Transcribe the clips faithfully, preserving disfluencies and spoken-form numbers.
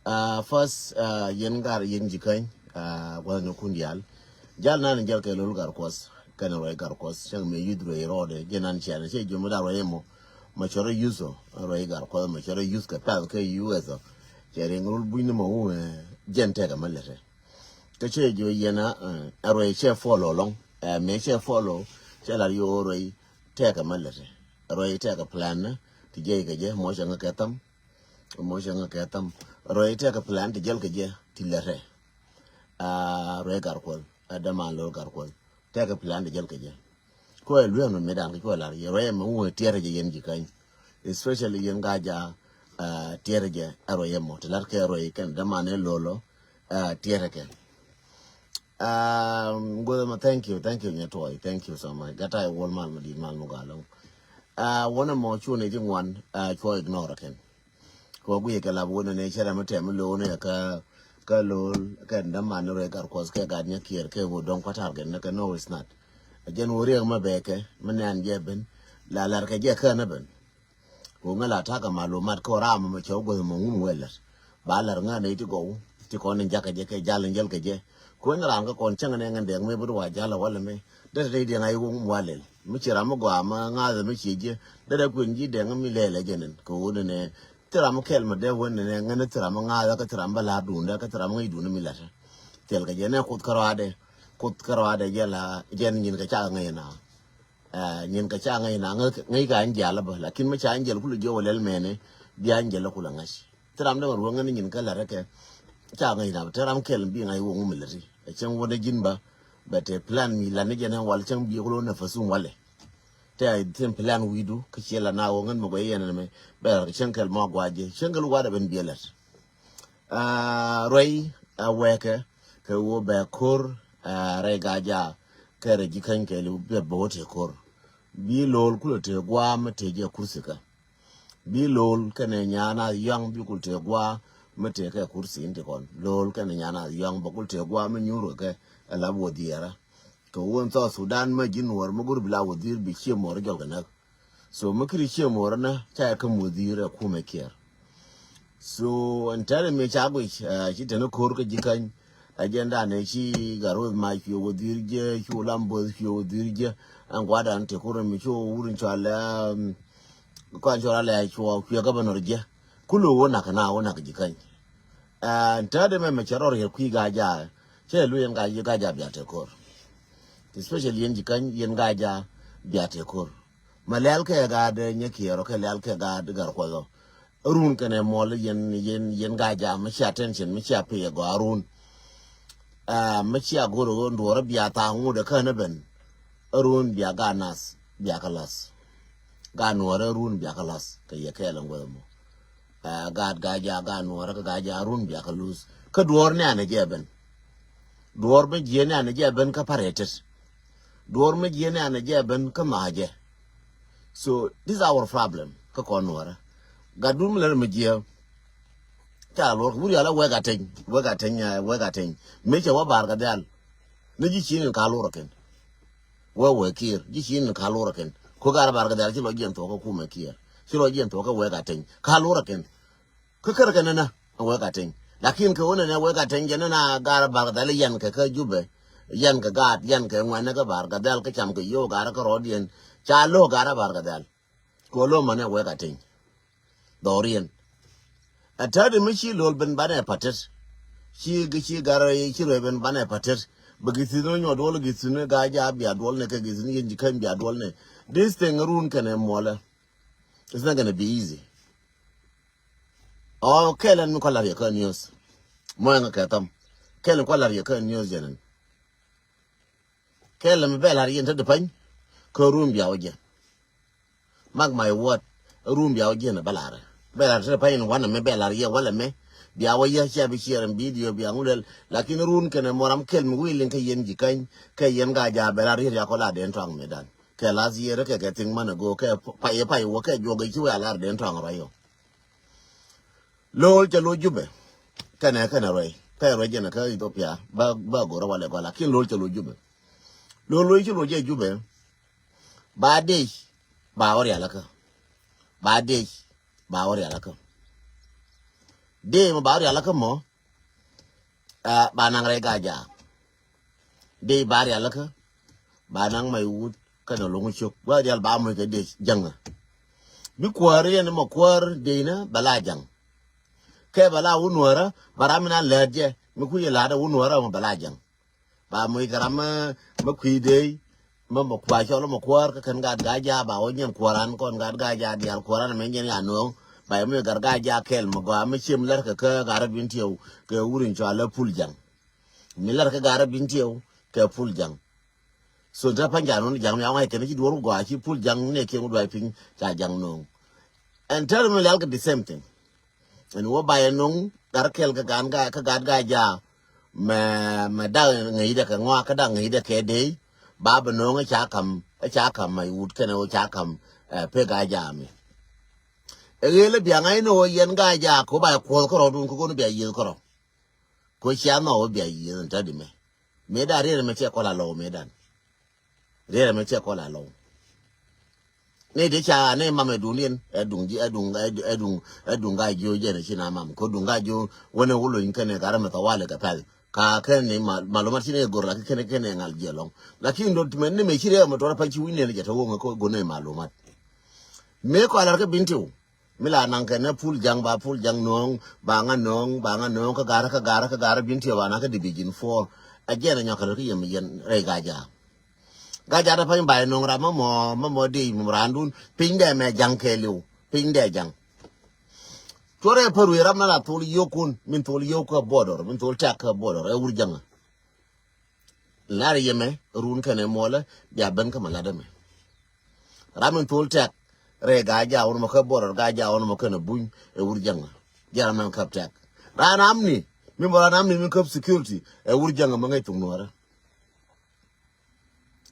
First, yɛn gar yɛn ji̱ käny, gua̱th ni kun diaal. Jal nan jal kɛ lol gar kuɔth kɛn ruac gar kuɔth cäŋ mi yuth ruac rɔɔdɛ jɛ nan cian cɛ ji̱ mi dar ruac ɛmɔ. Ma cɔrɔ yuth ɔ ruac gar kuɔth ma cɔrɔ yuth kɛ pɛth kɛ U S ɔ. Cɛ riŋ rul buny ni ma wun jɛn tɛkɛ ma lɛtɛ. Kä cɛ ji̱ yɛn a ruac cɛ follow lɔŋ. Mi cɛ follow cɛ lar yo ruac tɛkɛ ma lɛtɛ. Ruac tɛkɛ plan ni ti jɛ kɛ jɛ mɔ cɛ ŋa kɛ tham. Mɔ cɛ ŋa kɛ tham ruac tɛkɛ plan ti jɛl kɛ jɛ ti lɛtɛ. Ruac gar kuɔth a däman lo̱r gar kuɔth tɛkɛ plan ti jɛl kɛ jɛ. Kuɛ lueŋ nɔ mi dan kɛ cuɛ lar yɛ ruac ɛmɛ wun tiɛrɛ jɛ yɛn ji̱ käny. Especially yɛn ga ja tiɛrɛ jɛ a ruac ɛmɔ ti lar kɛ ruac kɛn däman ɛ lolo tiɛrɛ kɛ. Guɔth ɛmɔ thank you, thank you nyɛ tuɔy, thank you so much. Gata ɛ wol mal ma dit mal mu ga loŋ. Won ɛmɔ cuɔ ni ji̱ ŋuan cuɔ ignore kɛn. Kɛ wä guic kɛ lap wä nɛnɛ cɛ rɛm mi tɛm mi lo̱o̱n ɛ kä kä lo̱o̱l kɛ ndäman ni rɛy gat kuɔth kɛ gat nyɛ kiɛɛr kɛ wä dɔ̱ŋ kua̱ta̱r kɛ nɛ kɛ no is not. Ɛ jɛn wä riɛk mɛ bɛɛkɛ mi nɛn jɛ ben la lar kɛ jɛ kään ɛ ben. Kɛ wä ŋä la ta̱kä malumat kɛ wä ram mɛ cɛ wä guäth mɛ ŋun wɛ lät ba lar ŋä nɛ iti gɔw ti kɔn in jakä jɛ kɛ jal in jäl kɛ jɛ. Kɛ wä ni ram kɛ kɔn cäŋ nɛ ŋän dɛk mɛ bi ri wa jal ɛ wä lɛ mɛ. Dee te diɛŋ a iwuɔ̱ŋ walɛl mi ci ram mi gɔaa mi ŋa̱thä mi ci jiɛ dee dee kuën ji̱ dɛŋ mi lɛl ɛ jɛ nɛn kɛ ɣöö nɛnɛ. Thil ram mi kɛl mi dee wen nɛnɛ ŋäni thil ram mi ŋa̱thä kä thil ram bä la̱r duundä kä thil ram mi ŋäc duundä mi la̱tä. Thil kɛ jɛ nɛ kuth kärɔadɛ kuth kärɔadɛ jɛ la jɛn nyin kɛ cakɛ ŋäc na. Nyin kɛ cakɛ ŋäc na ŋäc ka an jial bä lakin mi ca an jial kulɛ jiɛ wä lɛl mɛni. Bia an jial kulɛ ŋäc. Thil ram dee ma ruɔ̱ŋ ni nyin kä la̱t rɛ kɛ. Ca ŋäc na bä te ram kɛl bi ŋa̱c wä ŋu mi lät ri ɛ cäŋ wä dee ji̱n bä. Bɛ te plan mi la̱t ni jɛn ɛ wal cäŋ bi kulɛ wä nɛ fasum walɛ. Te a thin plan wi̱i̱du kä ciɛ la̱t na wä ŋän mi guɛ yɛn ɛn mɛ bɛ lar kɛ cäŋ kɛl mɔ gua̱c jɛ cäŋ kɛl gua̱c dɛ ben biɛ lät. Ruɛy a wɛkɛ kɛ wä bɛ ko̱r. Rɛy ga̱a̱c a kɛ rɛ ji̱ käny kɛl biɛ bɛ wä te ko̱r. Bi lo̱l kulɛ te gua̱a̱ mi te jɛ kursi kä. Bi lo̱l kɛnɛ nyan a yɔ̱a̱ŋ bi kul tëë gua̱a̱ mi tëë kɛ kursi in ti kɔn. Lo̱l kɛnɛ nyan a yɔ̱a̱ŋ bä kul tëë gua̱a̱ mi nyuur kɛ kɛ ɛ lap wä dhiɛɛrä. Kɛ wun South Sudan mi ji̱ nuɔɔr mi go̱r bi la wä dhi̱i̱r bi cië muɔɔr jɔl kɛ näk. So mi kiri cië muɔɔr nä ca yɛ kä muɔɔr dhi̱i̱r ɛ kumɛ kiɛɛr. So ɛn tɛ̈rɛ mi ca guic ci teni ko̱r kä ji̱ käny. Agenda ni ci Gatwec Mac cuɛ wä dhi̱i̱r jɛ cu Lam Both cuɛ wä dhi̱i̱r jɛ. Ɛn gua̱dan ti kur mi cu wur in cual kɔn cual alɛ cuɔ cuɛ gabɛnɔr jɛ. Kulu wä nak na wä nak ji̱ käny. Ɛn tɛ̈rɛ mɛ mɛ cɛ rɔ riɛl kui̱ ga̱a̱ ja̱a̱ cɛ luy ɛn ga̱a̱ ji̱ ga̱a̱ ja̱a̱ bia te ko̱r. Especially yɛn ji̱ käny yɛn ga̱a̱ ja̱a̱ bia te ko̱r. Ma lɛl kɛ gaat nyɛ kiɛɛr ɔ kɛ lɛl kɛ gaat gar kuɔth ɔ. Run kɛnɛ muɔl yɛn yɛn yɛn gaa jam mi cia attention mi cia pay gɔaa run. Mi cia go̱r ɣöö nduɔɔr bia thaak ŋut ɛ känä ben. Run bia gaa nath bia kä lath. Gaa nuɔɔr run bia kä lath kɛ yɛ kɛɛl ɛn guäth mɔ. Gaat gaa jaa gaa nuɔɔr kä gaa jaa run bia kä luth kä duɔɔr ni anɛ jɛ ben. Duɔɔr mi jiɛ ni anɛ jɛ ben kä paretet. Duɔr mi jiɛ ni an jɛ ben kä ma jɛ. So this is our problem kä kɔn nuɔrɛ. Gat dun mi lɛ mi jiɛ. Ca luɔr wuri ala wek ateny wek ateny wek ateny. Mi cɛ wä bar ka dhial. Ni ji̱ cin in ka lor aken. Wä wek kir ji̱ cin in ka lor aken. Ko gar bar ka dhial ci lɔ jiɛn thok kä kumɛ kir ci lɔ jiɛn thok kä wek ateny ka lor aken. Kä kär kɛ nɛnɛ a wek a teny. Lakin kɛ wä nɛnɛ wek a teny jɛ nɛnɛ a gar bar kɛ dhɛl yan kɛ kä Jubɛ. Yan kɛ gaat yan kɛ ŋuɛnɛ kɛ bar kɛ dhɛl kä cam kɛ yo̱o̱ gar kä rɔɔdiɛn. Ca lo̱k gar bar kɛ dhɛl. Kɛ wä lo̱k mɛnɛ wek a teny. Dhɔriɛn. Ɛ täätdɛ mi ci lo̱l ben banɛ patet. Ci ci gar ci rɛ ben banɛ patet. Bɛ githin ni nyuɔ duɔl githin ni gaa ja bia duɔl ni kɛ githin ni yɛn ji̱ käny bia duɔl ni. This thing run kɛnɛ muɔlɛ. It's not gonna be easy. Ɔ kɛl ɛn mi kɔ lar yɛ kä news. Mɔ ɛŋ kɛ thɔm kɛl ɛn kɔ lar yɛ kä news jɛn ɛn. Kɛl ɛn mi bɛ lar yɛn te di pany. Kä run bia wä jɛ. Mark my word. Run bia wä jɛ ni bɛ lar bɛ lar te di pany ɛn wanɛ mi bɛ lar yɛ walɛ mi. Bia wä yɛ cia bi share ɛn video bia ŋulɛl. Lakin run kɛnɛ mɔ ram kɛl mi willing kɛ yɛn ji̱ käny kɛ yɛn gaa ja bɛ lar yɛ ya kɔ la den tɔaŋ mi dan. Kɛ last year kɛ kɛ thing man ago kɛ pay pay wä kɛ juɔk i̱ ci wɛ a lar den tɔaŋ rɔy yɔ. Lo̱l cɛ lo̱ Jubɛ. Kɛnɛ kɛnɛ ruɛy kɛ ruɛy jɛnɛ kä Ethiopia ba ba go̱rä walɛ gɔl lakin lo̱l cɛ lo̱ Jubɛ. Lo̱l lo̱l ci lo̱ jɛ Jubɛ. Ba dec ba wä rial kä. Ba dec ba wä rial kä. Dee mɔ ba rial kä mɔ. Ba naŋ rɛy Gaajaa. Dee ba rial kä. Ba naŋ Maiwut kɛnɛ Loŋ Cok. Ba rial ba moc kɛ dee jäŋä. Bi kuäär yɛn mɔ kuäär dee ni bɛ la jäŋ. Kɛ bɛ la wun wärä ba ram mi na lät jɛ mi kui̱ yɛ la̱t wun wärä mɔ bɛ la jäŋ. Ba muc kɛ ram mi kui̱ dee. Mɛ mɛ kua cɔl mɛ kuäär kä kɛn gat Gaajaa ba wä nyɛn kuäran kɔn gat Gaajaa diaal kuäran mɛ nyɛn ya no̱o̱ŋ. Ba yɛ mi gat Gaajaa kɛl mɛ gɔaa mi ciem lɛr kɛ kä gat rɛ bin tiɛw kɛ wur in cɔal lɛ Pul Jaŋ. Mi lɛr kɛ gat rɛ bin tiɛw kɛ Pul Jaŋ. So te pan ja̱a̱n wun ja̱a̱n mi a wa̱c kɛn ci duɔr wä gɔaa ci Pul Jaŋ ni kiɛn wä duay piny ca ja̱a̱n no̱o̱ŋ. Ɛn tɛr mi lial kɛ the same thing. Ɛn wä ba yɛ no̱o̱ŋ gat rɛ kɛl kä gat Gaajaa. Mɛ mɛ dak ŋäcdɛ kɛ ŋɔak kä dak ŋäcdɛ kɛ dee. Ba bɛ no̱o̱ŋ ɛ ca kam ɛ ca kam Maiwut kɛnɛ wä ca kam pek Gaajaa mi. Ɛ ɣel ɛ biaŋ a inɔ wä yɛn Gaajaa kɛ wä ba yɛ kuɔth kärɔ̱dun kɛ go̱n bia yiëth kärɔ̱. Kɛ wä cia nhɔk wä bia yiëth ɛn tädi mɛ. Mëëdan riɛt ɛmɛ tiɛ kɔl a lɔw mëëdan. Riɛt ɛmɛ tiɛ kɔl a lɔw. Ni ti ca ni mam ɛ duŋdiɛn ɛ duŋ ji̱ ɛ duŋ ɛ duŋ ɛ duŋ Gaajoo jɛn ɛ ci na mam ko duŋ Gaajoo wänɛ wä lony kɛnɛ ka ram ɛ thɔ walɛ kɛ pɛl. Ka kɛn ni malumat ci ni gor laki kɛnɛ kɛnɛ ŋal jiɛ lɔŋ. Lakin dot mɛ ni mɛ ci riɛk mɛ tɔrɔ pan ci wi̱n ni jɛ tɔ wä ŋɛ ko gunɛ malumat. Mëë kɔl a lar kä Bintiu. Mi la naŋ kɛ nɛ Pul Jaŋ ba Pul Jaŋ no̱o̱ŋ ba ŋa no̱o̱ŋ ba ŋa no̱o̱ŋ kä garä kä garä kä garä Bintiu ba naŋ kä Division four. A jɛn a nyɔk kɛ rɛ kä yɛm yɛn rɛy Gaajaa. Gaajaa dee pany ba yɛ no̱o̱ŋ ram mɛ mɔ mɛ mɔ dee mɔ randun piny dee mɛ jaŋ kɛɛliw piny dee jaŋ. Cuɔrɛ pär wi̱i̱ ram na la thol yio̱o̱kun min thol yio̱o̱k kä border min thol tɛk kä border ɛ wur jaŋä. Lar yemɛ run kɛnɛ muɔlɛ bia ben kä mɛ lat ɛmɛ. Ram in thol tɛk rɛy Gaajaa wun mɔ kä border Gaajaa wun mɔ kɛnɛ buny ɛ wur jaŋä. Jɛ ram in käp tɛk ran amni mi mɔ ran amni mi käp security ɛ wur jaŋä mɛ ŋäc thuk nuɔrɛ.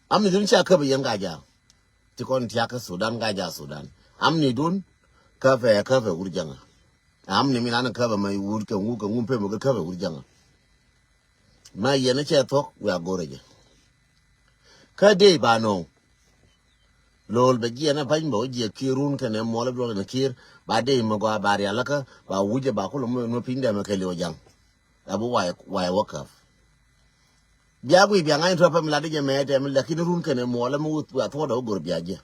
Amni dun ca käp ɛ yɛn Gaajaa. Ti kɔn tiak kä Sudan Gaajaa Sudan. Amni dun käp ɛ käp ɛ wur jaŋä. Amni mi nan käp ɛ mɛ wur kɛ ŋu kɛ ŋu pemɛ kɛ käp ɛ wur jaŋä. Ma yɛn cɛ thuɔ̱k wiaa go̱rɛ jɛ. Kä dee ba nɔŋ. Lo̱l bɛ jiɛn ɛ ba̱ny bɛ wä jiɛ ki̱i̱r run kɛnɛ muɔlɛ duɔl kɛnɛ ki̱i̱r ba dee mɛ gɔaa ba rialikä ba wucɛ ba kulɛ mɛ piny dɛmɛ kɛ liw jaŋ. A bi wayɛ wä käp. Bia guiy bia ŋa̱ny tuɔpɛ mi lat jɛ mɛ tɛm lakin run kɛnɛ muɔlɛ mi wiaa thuɔ̱k dɛ wä go̱r bia jiɛ.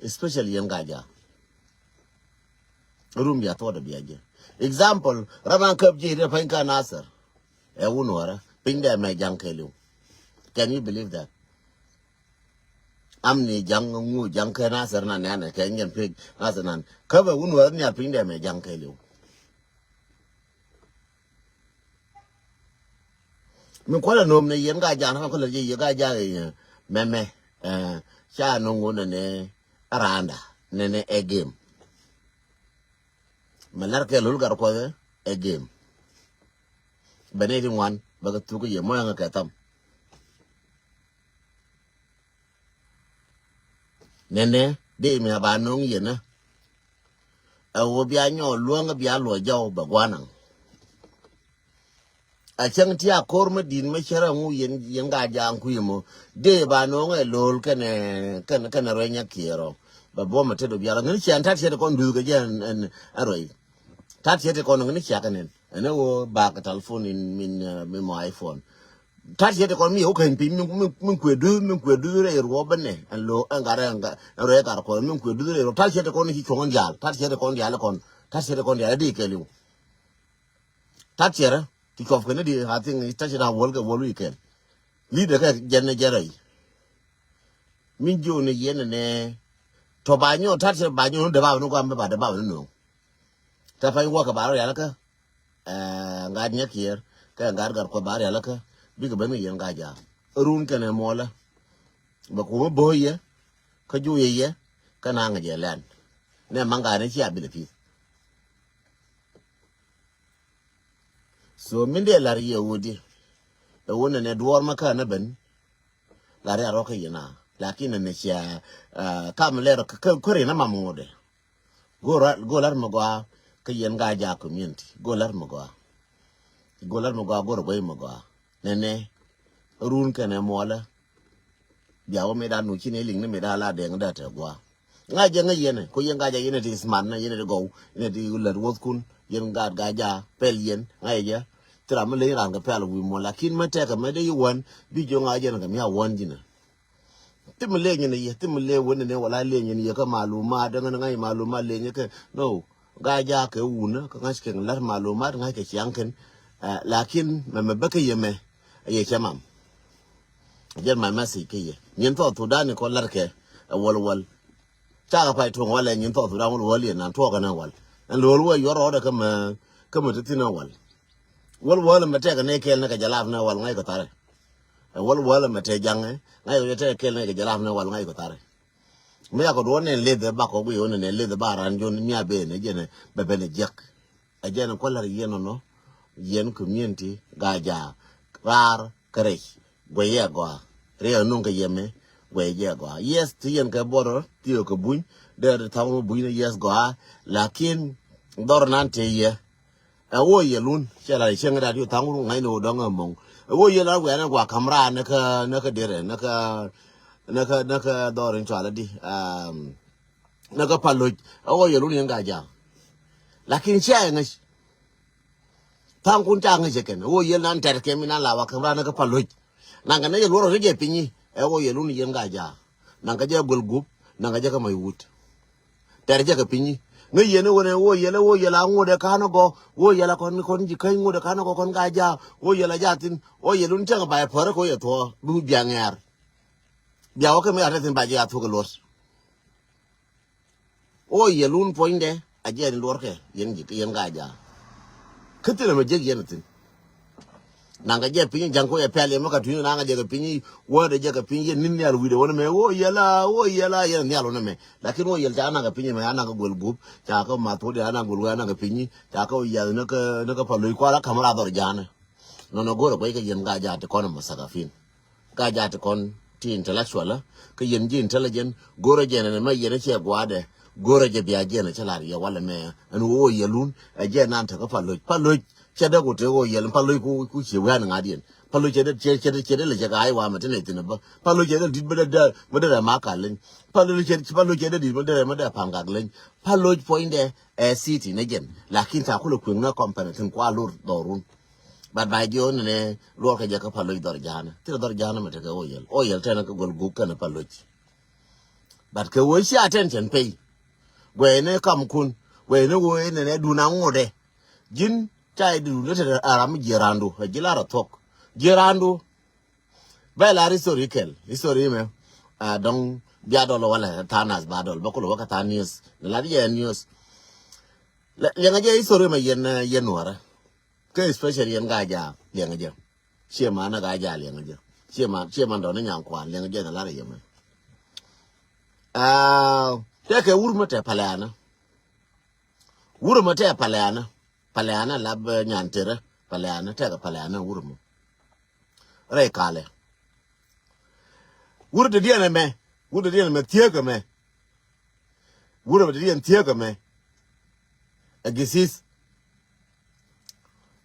Especially yɛn Gaajaa. Rum bia thuɔ̱k dɛ bia jiɛ. Example ram an käp jiɛ dee pany kä Nasir. Ɛ wun wärä piny dee mɛ jaŋ kɛɛliw. Can you believe that? Amni jaŋ ŋu jaŋ kɛ Nasir nan nɛnɛ kɛ nyɛn pek Nasir nan käp ɛ wun wärä nial piny dee mɛ jaŋ kɛɛliw. Mi kualɛ nom ni yɛn Gaajaa ni kan kualɛ yɛ Gaajaa yɛ mɛmɛ. Ca no̱ŋ wun ni aranda ni ni ɛ gem. Mɛ lar kɛ lul gar kuɔth ɛ gem. Bɛ ni ti ŋuan bɛ kɛ thuk yɛ mɔ yaŋ kɛ tham. Nɛnɛ dee mi a ba no̱ŋ yɛn ɛ. Ɛ wä bia nyɔɔ luäŋ bia luɔ jɔw bɛ guanaŋ. A cäŋ ti a ko̱r mä di̱t mä cärä ŋu yɛn yɛn Gaajaa kui̱ mɔ dee ba no̱ŋ ɛ lo̱l kɛnɛ kɛnɛ kɛnɛ rueny a kiɛɛrɔ. Bɛ buɔ̱m ɛ tet ɔ biarɔ ŋäni ciɛ ɛn tat ciɛ ti kɔn duth kɛ jɛ ɛn ɛn rueny. Tat ciɛ ti kɔn ŋäni ciɛ kɛ nɛn ɛn ɛ wä bak telephone in min min mɔ iPhone. Tat ciɛ ti kɔn mi yɛ wä keny piny min kuɛ duth min kuɛ duth rɛy ruɔp bä nɛ ɛn lo ɛn gat ɛn ruɔp ɛ gat kɔn min kuɛ duth rɛy ruɔp tat ciɛ ti kɔn ci cuɔ̱ŋ ɛn diaal tat ciɛ ti kɔn diaal kɔn tat ciɛ ti kɔn diaal ɛ di kɛliw. Tat ciɛ rɛ ti cuɔp kɛn di I think tat ciɛ ti a wäl kɛ wäl wi̱i̱ kɛn. Leader kɛ jɛn ni jɛn rɛy. Min jiö ni yɛn ni nɛ tɔ ba nyɔ tat ciɛ ba nyɔ ni dee ba ni guam ba dee ba ni nööŋ. Tat pany wä kɛ ba rɔ rial kä. Ɛ ŋa̱t nyɛ kiɛɛr kɛ ŋa̱t gat kuɔth ba rialikä bikɛ ben kɛ yɛn Gaajaa. Run kɛnɛ muɔlä bɛ kumä bo̱o̱c yɛ kä juuyɛ yɛ kä naŋ jɛ lɛn. Nɛ maŋ gat ni cia bilɛ pi̱th. So min dee lar yɛ wut di ɛ wun nɛ nɛ duɔɔr ma kä nɛ ben. La rial rɔ kä yɛn a lakin ni cia kam lɛr kä rin a mam ŋuɔdɛ. Go lar mi gɔaa kä yɛn Gaajaa community go lar mi gɔaa. Go lar mi gɔaa go rɔ guey mi gɔaa. Nɛnɛ run kɛnɛ muɔlä. Bia wä mi dan nu ci ni liŋ ni mi dan la dɛŋ da tɛ gɔaa. Ŋa jɛ ŋa yɛn ko yɛn Gaajaa yɛn ti smat na yɛn ti gɔw yɛn ti lät wuɔth kun. Yɛn gaat Gaa-jaak pɛl yɛn ŋa̱c jɛ. Thil ram mi leny raan kɛ pɛl wi̱i̱ muɔ̱ɔ̱n, lakin mi tɛkɛ mɛ dee yi wän bi jiök ŋa̱c jɛn kɛ mi a wän ji̱n ɛ. Thim mi leny ni yɛ, thim mi leny wän ni wala leny ni yɛ kä malumat, dee ŋa̱c malumat leny kɛ. No, Gaa-jaak kɛ wunä kä ŋa̱c kɛ la̱t malumat ŋa̱c kɛ ciaŋ kɛn. Lakin mɛ mɛ bä kä yɛ mɛ a yɛ cɛ mam. Jɛn my message kä yɛ. Nyin thɔɔk Thudan ni kɔ la̱t kɛ ɛ wäl wäl. Cakɛ pay tuɔ̱ŋ walɛ nyin thɔɔk Thudan wal wal yɛn nan tuɔɔk kɛn ɛ wal. Ɛn lo̱l wä yuɔr rɔɔdɛ kä mɛ, kä mɛ ti thin ɛ wal. Wal wal mɛ tɛk ni kɛl ni kɛ jɛ lap ni ɛ wal ŋa̱c kɛ tharɛ. Ɛ wal wal mɛ tɛ jaŋɛ ŋa̱c kɛ tɛ kɛl ni kɛ jɛ lap ni ɛ wal ŋa̱c kɛ tharɛ. Mi yakɔ duɔ̱n nɛ leth ɛ bakɔ guiy wä nɛ leth ɛ ba ran jon mi a ben ɛ jɛn ɛ bɛ ben ɛ jiɛk. Ɛ jɛn ɛ kua̱l lar yɛn nɔnɔ yɛn community Gaa-jaak raar kä rɛc. Guɛc yɛ gɔaa. Riɛk nuŋ kɛ yɛmɛ. Guɛc yɛ gɔaa. Yes, ti yɛn kɛ border, ti yɛ kɛ buny. Dee ri thaŋ mi buny ni yes gɔaa. Lakin dhɔr nan te yɛ. Ɛ wä yɛ lun cɛ la cieŋ dat yu thaŋ wun ŋa̱c ni wä dɔŋ ɛ mɔŋ. Ɛ wä yɛ la wɛn ɛ gua kam raa ni kä, ni kä dirɛ, ni kä, ni kä, ni kä dhɔr in cual di. Ni kä Paloc. Ɛ wä yɛ lun yɛn Gaa-jaak. Lakin cɛ ɛ ŋäc. Tha̱a̱ŋ kun ca ŋäc ɛ kɛn ɣöö yɛl nan tɛt kɛ mi nan la wa käm ran kä Paloc. Naŋ kɛ nɛ jɛ luɔr ri jɛ pinyi ɛ ɣöö yɛl wun yɛn Gaa-jaak. Naŋ kɛ jɛ guɛl gup, naŋ kɛ jɛ kä mac wut. Tɛt jɛ kɛ pinyi ŋäc yɛn ɣöö nɛ ɣöö yɛl ɣöö yɛl a ŋot ɛ ka̱n ɛ gɔ ɣöö yɛl a kɔn kɔn ji̱ käny ŋot ɛ ka̱n ɛ gɔ kɔn Gaa-jaak ɣöö yɛl a jathin ɣöö yɛl wun cäŋ ba ɛ pär ɛ kɛ ɣöö yɛ thuɔ̱ɔ̱ bi wi̱i̱ biaŋ yɛɛr. Bia wä kɛ mi rat ɛ thin ba jɛ a thuɔ̱k ɛ luɔt. Ɣöö yɛl wun puɔ̱nydɛ a jiɛn luɔrkɛ yɛn ji̱ yɛn Gaa-jaak. Kä thilɛ mɛ jek yɛn thi̱n. Naŋ kɛ jɛ piny ja̱ŋ kuɛ pɛl yɛ mɛ ka tui̱n naŋ kɛ jɛ kɛ piny wädɛ jɛ kɛ piny yɛn ni̱n nhial wi̱dɛ wän mɛ ɣöö yɛl a ɣöö yɛl a yɛn nhial wän mɛ. Lakin ɣöö yɛl ca naŋ kɛ piny mɛ a naŋ kɛ guɛl gup ca kɛ math wä dee a naŋ guɛl wä a naŋ kɛ piny ca kɛ wä yath ni kɛ ni kɛ Paloc kual a ka̱m ra dhɔr ja̱a̱nɛ. Nɔnɔ go̱rɛ guɛc kɛ yɛn Gaa-jaak ti kɔn ɛ mɛ thakafin. Gaa-jaak ti kɔn ti intellectual kä yɛn ji̱ intelligent go̱rɛ jɛn ɛn mɛ yɛn cɛ gua̱a̱dɛ go̱rɛ jɛ bia jɛn cɛ lar yɛ walɛ mɛ ɛn ɣöö yɛlun ɛ jɛn nan tekä Paloc Paloc cɛ dee ku te ɣöö yɛl Paloc ku ku ciɛ wɛn ŋa̱diɛn Paloc cɛ dee cɛ cɛ dee cɛ dee lɛ cɛ ka ai wa mɛ ti nɛ thin bä Paloc cɛ dee dit bä dee dee mɛ dee rɛ ma ka leny Paloc cɛ Paloc cɛ dee dit mɛ dee rɛ mɛ dee pa̱n gak leny Paloc puɔ̱nydɛ ɛ city nɛ jɛn lakin ca kulɛ kueŋ nä company thin kua lor dhɔrun. But ba jiɔ ni ne luɔr kɛ jɛ kä Paloc dhɔr ja̱a̱nä. Thilɛ dhɔr ja̱a̱nä mɛ tekɛ Oyel. Oyel tɛnɛ kä gol guk kɛnɛ Paloc. But kɛ wee ci attention pay. Guɛy ni kam kun. Guɛy ni wee ni ne dun aŋudɛ. Ji̱n ca idun ni te aram ji̱ randu. Ɛ ji̱ lar a thuɔk. Ji̱ randu. Bɛ lar history kɛl. History mɛ. A dɔŋ bia dɔl wala thanas ba dɔl. Bä kulɛ wä kä than news. Ni lat yɛ news. Liɛŋɛ jɛ history mɛ yɛn, yɛn nuɔrɛ. Kä especially yɛn Gaa-jaak liɛŋɛ jɛ. Ciɛ man ni Gaa-jaak liɛŋɛ jɛ. Ciɛ man, ciɛ man dɔn ni nyan kuan liɛŋɛ jɛ ni lar yɛ mɛ. Aa, tɛkɛ wur mɛ tɛ palɛanä. Wur mɛ tɛ palɛanä. Palɛanä lap nyan terä. Palɛanä tɛkɛ palɛanä wur mɛ. Rɛy kalɛ. Wur dee diɛn ɛmɛ. Wur dee diɛn ɛmɛ thieek ɛmɛ. Wurɛ bɛ ti riɛn thieekä mɛ. Ɛ githith.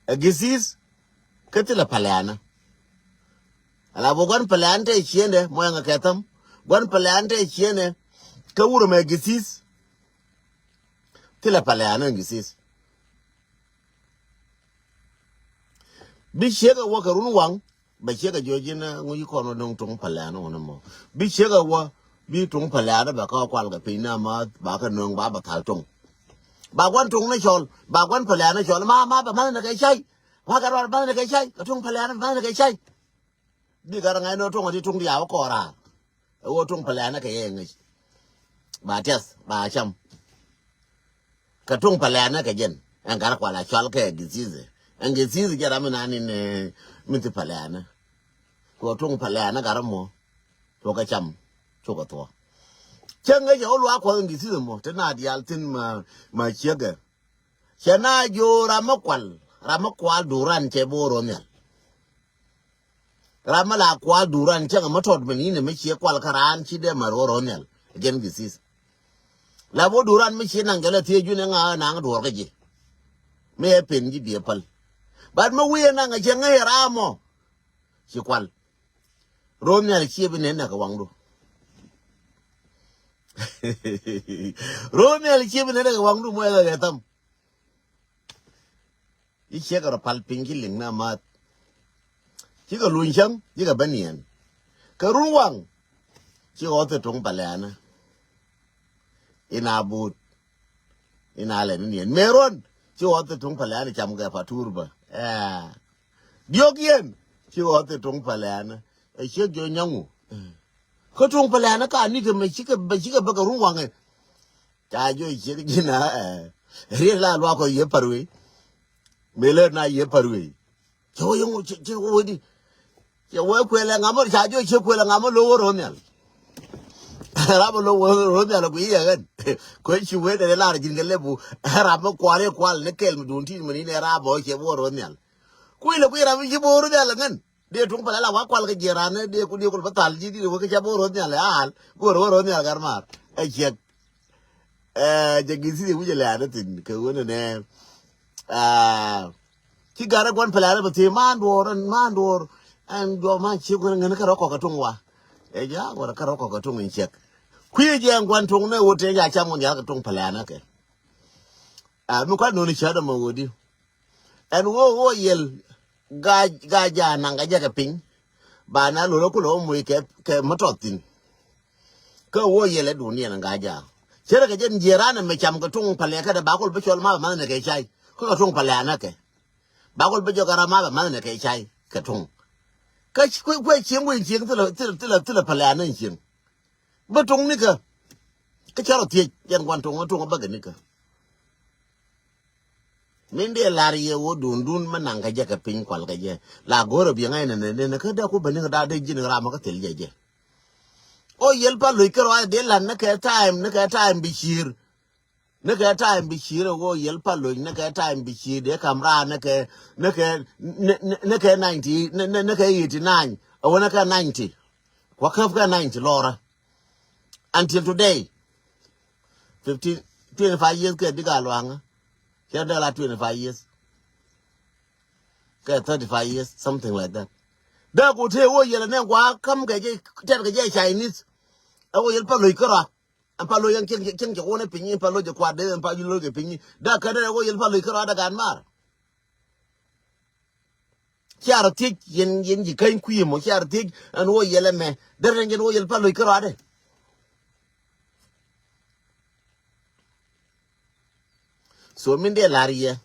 Ɛ githith. Kä thilɛ palɛanä. Ala bä gua̱n palɛan tɛ ciendɛ mɔ ɛŋɛ kɛ thäm. Gua̱n palɛan tɛ ciendɛ. Kä wurɛ mɛ githith. Thilɛ palɛanä githith. Bi ciek ɛ wä kɛ run waŋ. Bɛ ciek a jiɔ ji̱n ŋuci kɔn wä no̱ŋ tuŋ pɛlɛɛn wä ni mɔ. Bi ciek a wä bi tuŋ pɛlɛɛn bɛ kä kual kɛ piny ni ama ba kɛ no̱ŋ ba bɛ thal tuŋ. Ba guan tuŋ ni cɔl ba guan pɛlɛɛn ni cɔl ma ma bɛ math ni kɛ cay. Ma kɛ rual math ni kɛ cay kɛ tuŋ pɛlɛɛn bɛ math ni kɛ cay. Bi kɛ rɛ ŋa̱c ni wä tuŋ a ti tuŋ di a wä kɔɔra. Ɛ wä tuŋ pɛlɛɛn kɛ yɛ ŋäc. Ba tiɛth ba cam. Kɛ tuŋ pɛlɛɛnä kɛ jɛn ɛn gat kual a cual kɛ githithi. Ɛn githithi jɛ ram inan in mi thi pɛlɛɛnä. Kɛ tuŋ pɛlɛɛnä gat mɔ. Cukɛ cam cukɛ thuɔ. Cɛ ŋäc ɛ wä luaak kuɔth ɛn githithi mɔ te na diaal thin ma ciekɛ. Cɛ na jo̱o̱ ram mi kual ram mi kual duran cɛ bo̱o̱r wä nhial. Ram mi la kual duran cäŋ mi tɔt mi ni̱n mi ciɛ kual kä raan ci dee mär wä rɔ̱ nhial. Jɛn githith. La bä duran mi ciɛ naŋ jɔlɛ thiee jun ɛ ŋa̱ naŋ duɔr kä ji̱. Mi ɛ pen ji̱ biɛ päl. Bat mi wi̱i̱ ɛ naŋ ɛ cɛ ŋäc ɛ ram mɔ. Ci kual. Rɔ̱ nhial ciɛ bi nɛn nɛ kɛ waŋdu. Rɔ̱ nhial ciɛ bi nɛn nɛ kɛ waŋdu mɔ ɛ ɣɛ thäm. Ci ciek rɔ pal piny ci liŋ na math. Cikɛ luny cäŋ cikɛ ben yɛn. Kɛ run waŋ ci ɣɔth ɛ tuŋ palianä. Ina but ina lɛ ni niɛn mëë ruɔn ci ɣɔth ɛ tuŋ palianä cam kɛ patur bä. Ɛɛ. Diɔk yɛn ci ɣɔth ɛ tuŋ palianä. Ɛ ciek jɔ nyaŋu. Kä tuŋ palianä ka nikɛ mɛ cikɛ bɛ cikɛ bä kɛ run waŋɛ. Ca jɔ ciek ji̱n a ɛ riek la luak kɔ yie par wei. Mëë lät na yie par wei. Cɛ wä yäŋ cɛ wä di. Cɛ wä kuɛlɛ ŋamä ca jɔ ciek kuɛlɛ ŋamä lo wä ro̱o̱ nhial. Rap lo wä ro̱o̱ nhial ku yie ɣän. Kuɛ ci wee dɛ lar ji̱n kɛ lepu. Rap mi kual i̱ kual ni kɛl mi duun ti mi ni nɛ rap bä cɛ wä ro̱o̱ nhial. Kui̱ lɛ kui̱ rap mi ci bä wä ro̱o̱ nhial ŋän. Dee tuŋ pɛlɛ la wa kual kɛ jiɛ ran dee ku dee kul bä thal ji̱ di wä kɛ ca bä wä ro̱o̱ nhial al. Go̱o̱r wä ro̱o̱ nhial gar mar. Ɛ ciek. Ɛ jɛ gi̱th i̱ wi̱cɛ lɛ adä thi̱n kɛ ɣöö nɛnɛ. Ci garɛ gua̱n pɛlɛ adä bä thi̱n man duɔɔr ɛn man duɔɔr. Ɛn jɔk man ci gua̱n ŋän kärɔ kɔk kɛ tuŋ wa. Ɛ ja gua̱n kärɔ kɔk kɛ tuŋ in ciek. Kui̱ jɛ ɛn gua̱n tuŋ nɛ ɣöö tëë ja cam ŋun yal kɛ tuŋ pɛlɛ anä kɛ. Ɛ mi kua̱n nööni cäät ɛmɔ ɣöö di. Ɛn ɣöö ɣöö yɛl gaa gaa jaa naŋ kɛ jɛ kɛ piny. Ba na lol ɛ kulɛ ɣöö moc kɛ kɛ mi tɔth thi̱n. Kä ɣöö yɛl ɛ duun yɛn gaa jaa. Cärɛ kɛ jɛn jiɛɛr an ɛmɛ cam kɛ tuŋ paliɛ kä dee ba kul bi cɔl ma bɛ math nɛ kɛ cay. Kä kɛ tuŋ paliɛ anä kɛ. Ba kul bi jɔk ara ma bɛ math nɛ kɛ cay kɛ tuŋ. Kä kuɛ kuɛ cieŋ wec cieŋ thilɛ thilɛ thilɛ thilɛ paliɛ anä cieŋ. Bi tuŋ nikä. Kä cä rɔ thiec yɛn gua̱n tuŋ tuŋ bäkɛ nikä. Min dee lar yɛ wä dundun mi naŋ kɛ jɛ kɛ piny kual kɛ jɛ la go̱rɛ biɛ ŋa̱c nɛ nɛ nɛ kä dee ku bä nikä daa dee ji̱n ram kä thil jɛ jɛ. O yɛl pa loc kärɔa dee lan ni kɛ taim ni kɛ taim bi ciir. Ni kɛ taim bi ciir ɛ wä yɛl pa loc ni kɛ taim bi ciir dee kam raa ni kɛ ni kɛ ni kɛ ninety ni kɛ eighty nine ɛ wä ni kɛ ninety. Kua käp kɛ ninety lɔrä. Until today. Fifteen, twenty five years kɛ dik a luaŋä. Cɛ dee la twenty five years. Kɛ thirty five years something like that. Dee ku tëë wä yɛl ɛ nɛ gua kam kɛ jɛ tɛt kɛ jɛ Chinese. Ɛ wä yɛl pa loc kärɔa. Ɛn pa loc ɛn cieŋ cieŋ cɛ wä ni piny ɛn pa loc ɛ kuat dee ɛn pa loc ɛ piny. Dee kɛ dee wä yɛl pa loc kärɔa dee gan mar. Cia rɔ thiec yɛn yɛn ji̱ käny kui̱ ɛmɔ cia rɔ thiec ɛn wä yɛl ɛmɛ. Derɛ yɛn wä yɛl pa loc kärɔadɛ. So min dee lar yɛ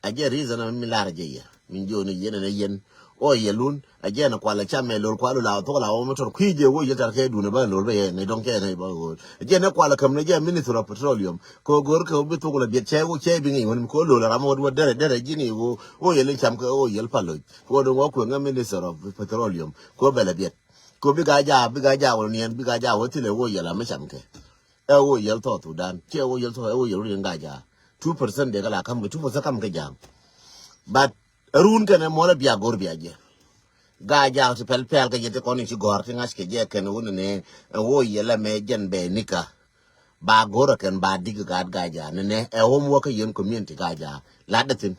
a jɛ reason ɛmɛ min lar jɛ yɛ min jiɔni yɛn ɛn ɛ yɛn. Wä yɛlun a jɛ ɛn kual a cam ɛ lor kual la thok la wä mi tɔr kui̱ jɛ wä yɛl tar kɛ dun ɛ ba lor bɛ yɛ nɛ dɔŋ kɛ nɛ ba wä. A jɛ ɛn kual a käm nɛ jɛ Minister of Petroleum. Kɛ ɣöö go̱r kɛ ɣöö bi thok la biɛt cɛ wä cɛ bi ŋi̱i̱c wä ni mi kɛ ɣöö lo̱l ram wä wä derɛ derɛ ji̱ ŋi̱i̱c wä wä yɛl in cam kɛ wä yɛl pa loc. Kɛ ɣöö dee wä kueŋä Minister of Petroleum kɛ ɣöö bɛ la biɛt. Kɛ ɣöö bi gaa jaa bi gaa jaa wä niɛn bi gaa jaa wä thilɛ wä yɛl ram mi cam kɛ. Ɛ wä yɛl South Sudan ciɛ wä yɛl South ɛ wä yɛl wä niɛn gaa jaa. Two percent dee kɛ la kam kɛ two percent kam kɛ ja̱a̱ŋ. But run kɛn ɛ muɔlɛ bia go̱r bia jɛ. Gaa jaa ti pɛl pɛl kɛ jɛ ti kɔn i̱ ci gɔ̱r ti ŋa̱c kɛ jɛ kɛn wun ni ɛ wä yɛl ɛmɛ jɛn bɛ nikä. Ba go̱r ɛ kɛn ba dik gaat gaa jaa ni nɛ ɛ wä muɔ kä yɛn community gaa jaa. Lat dɛ thin.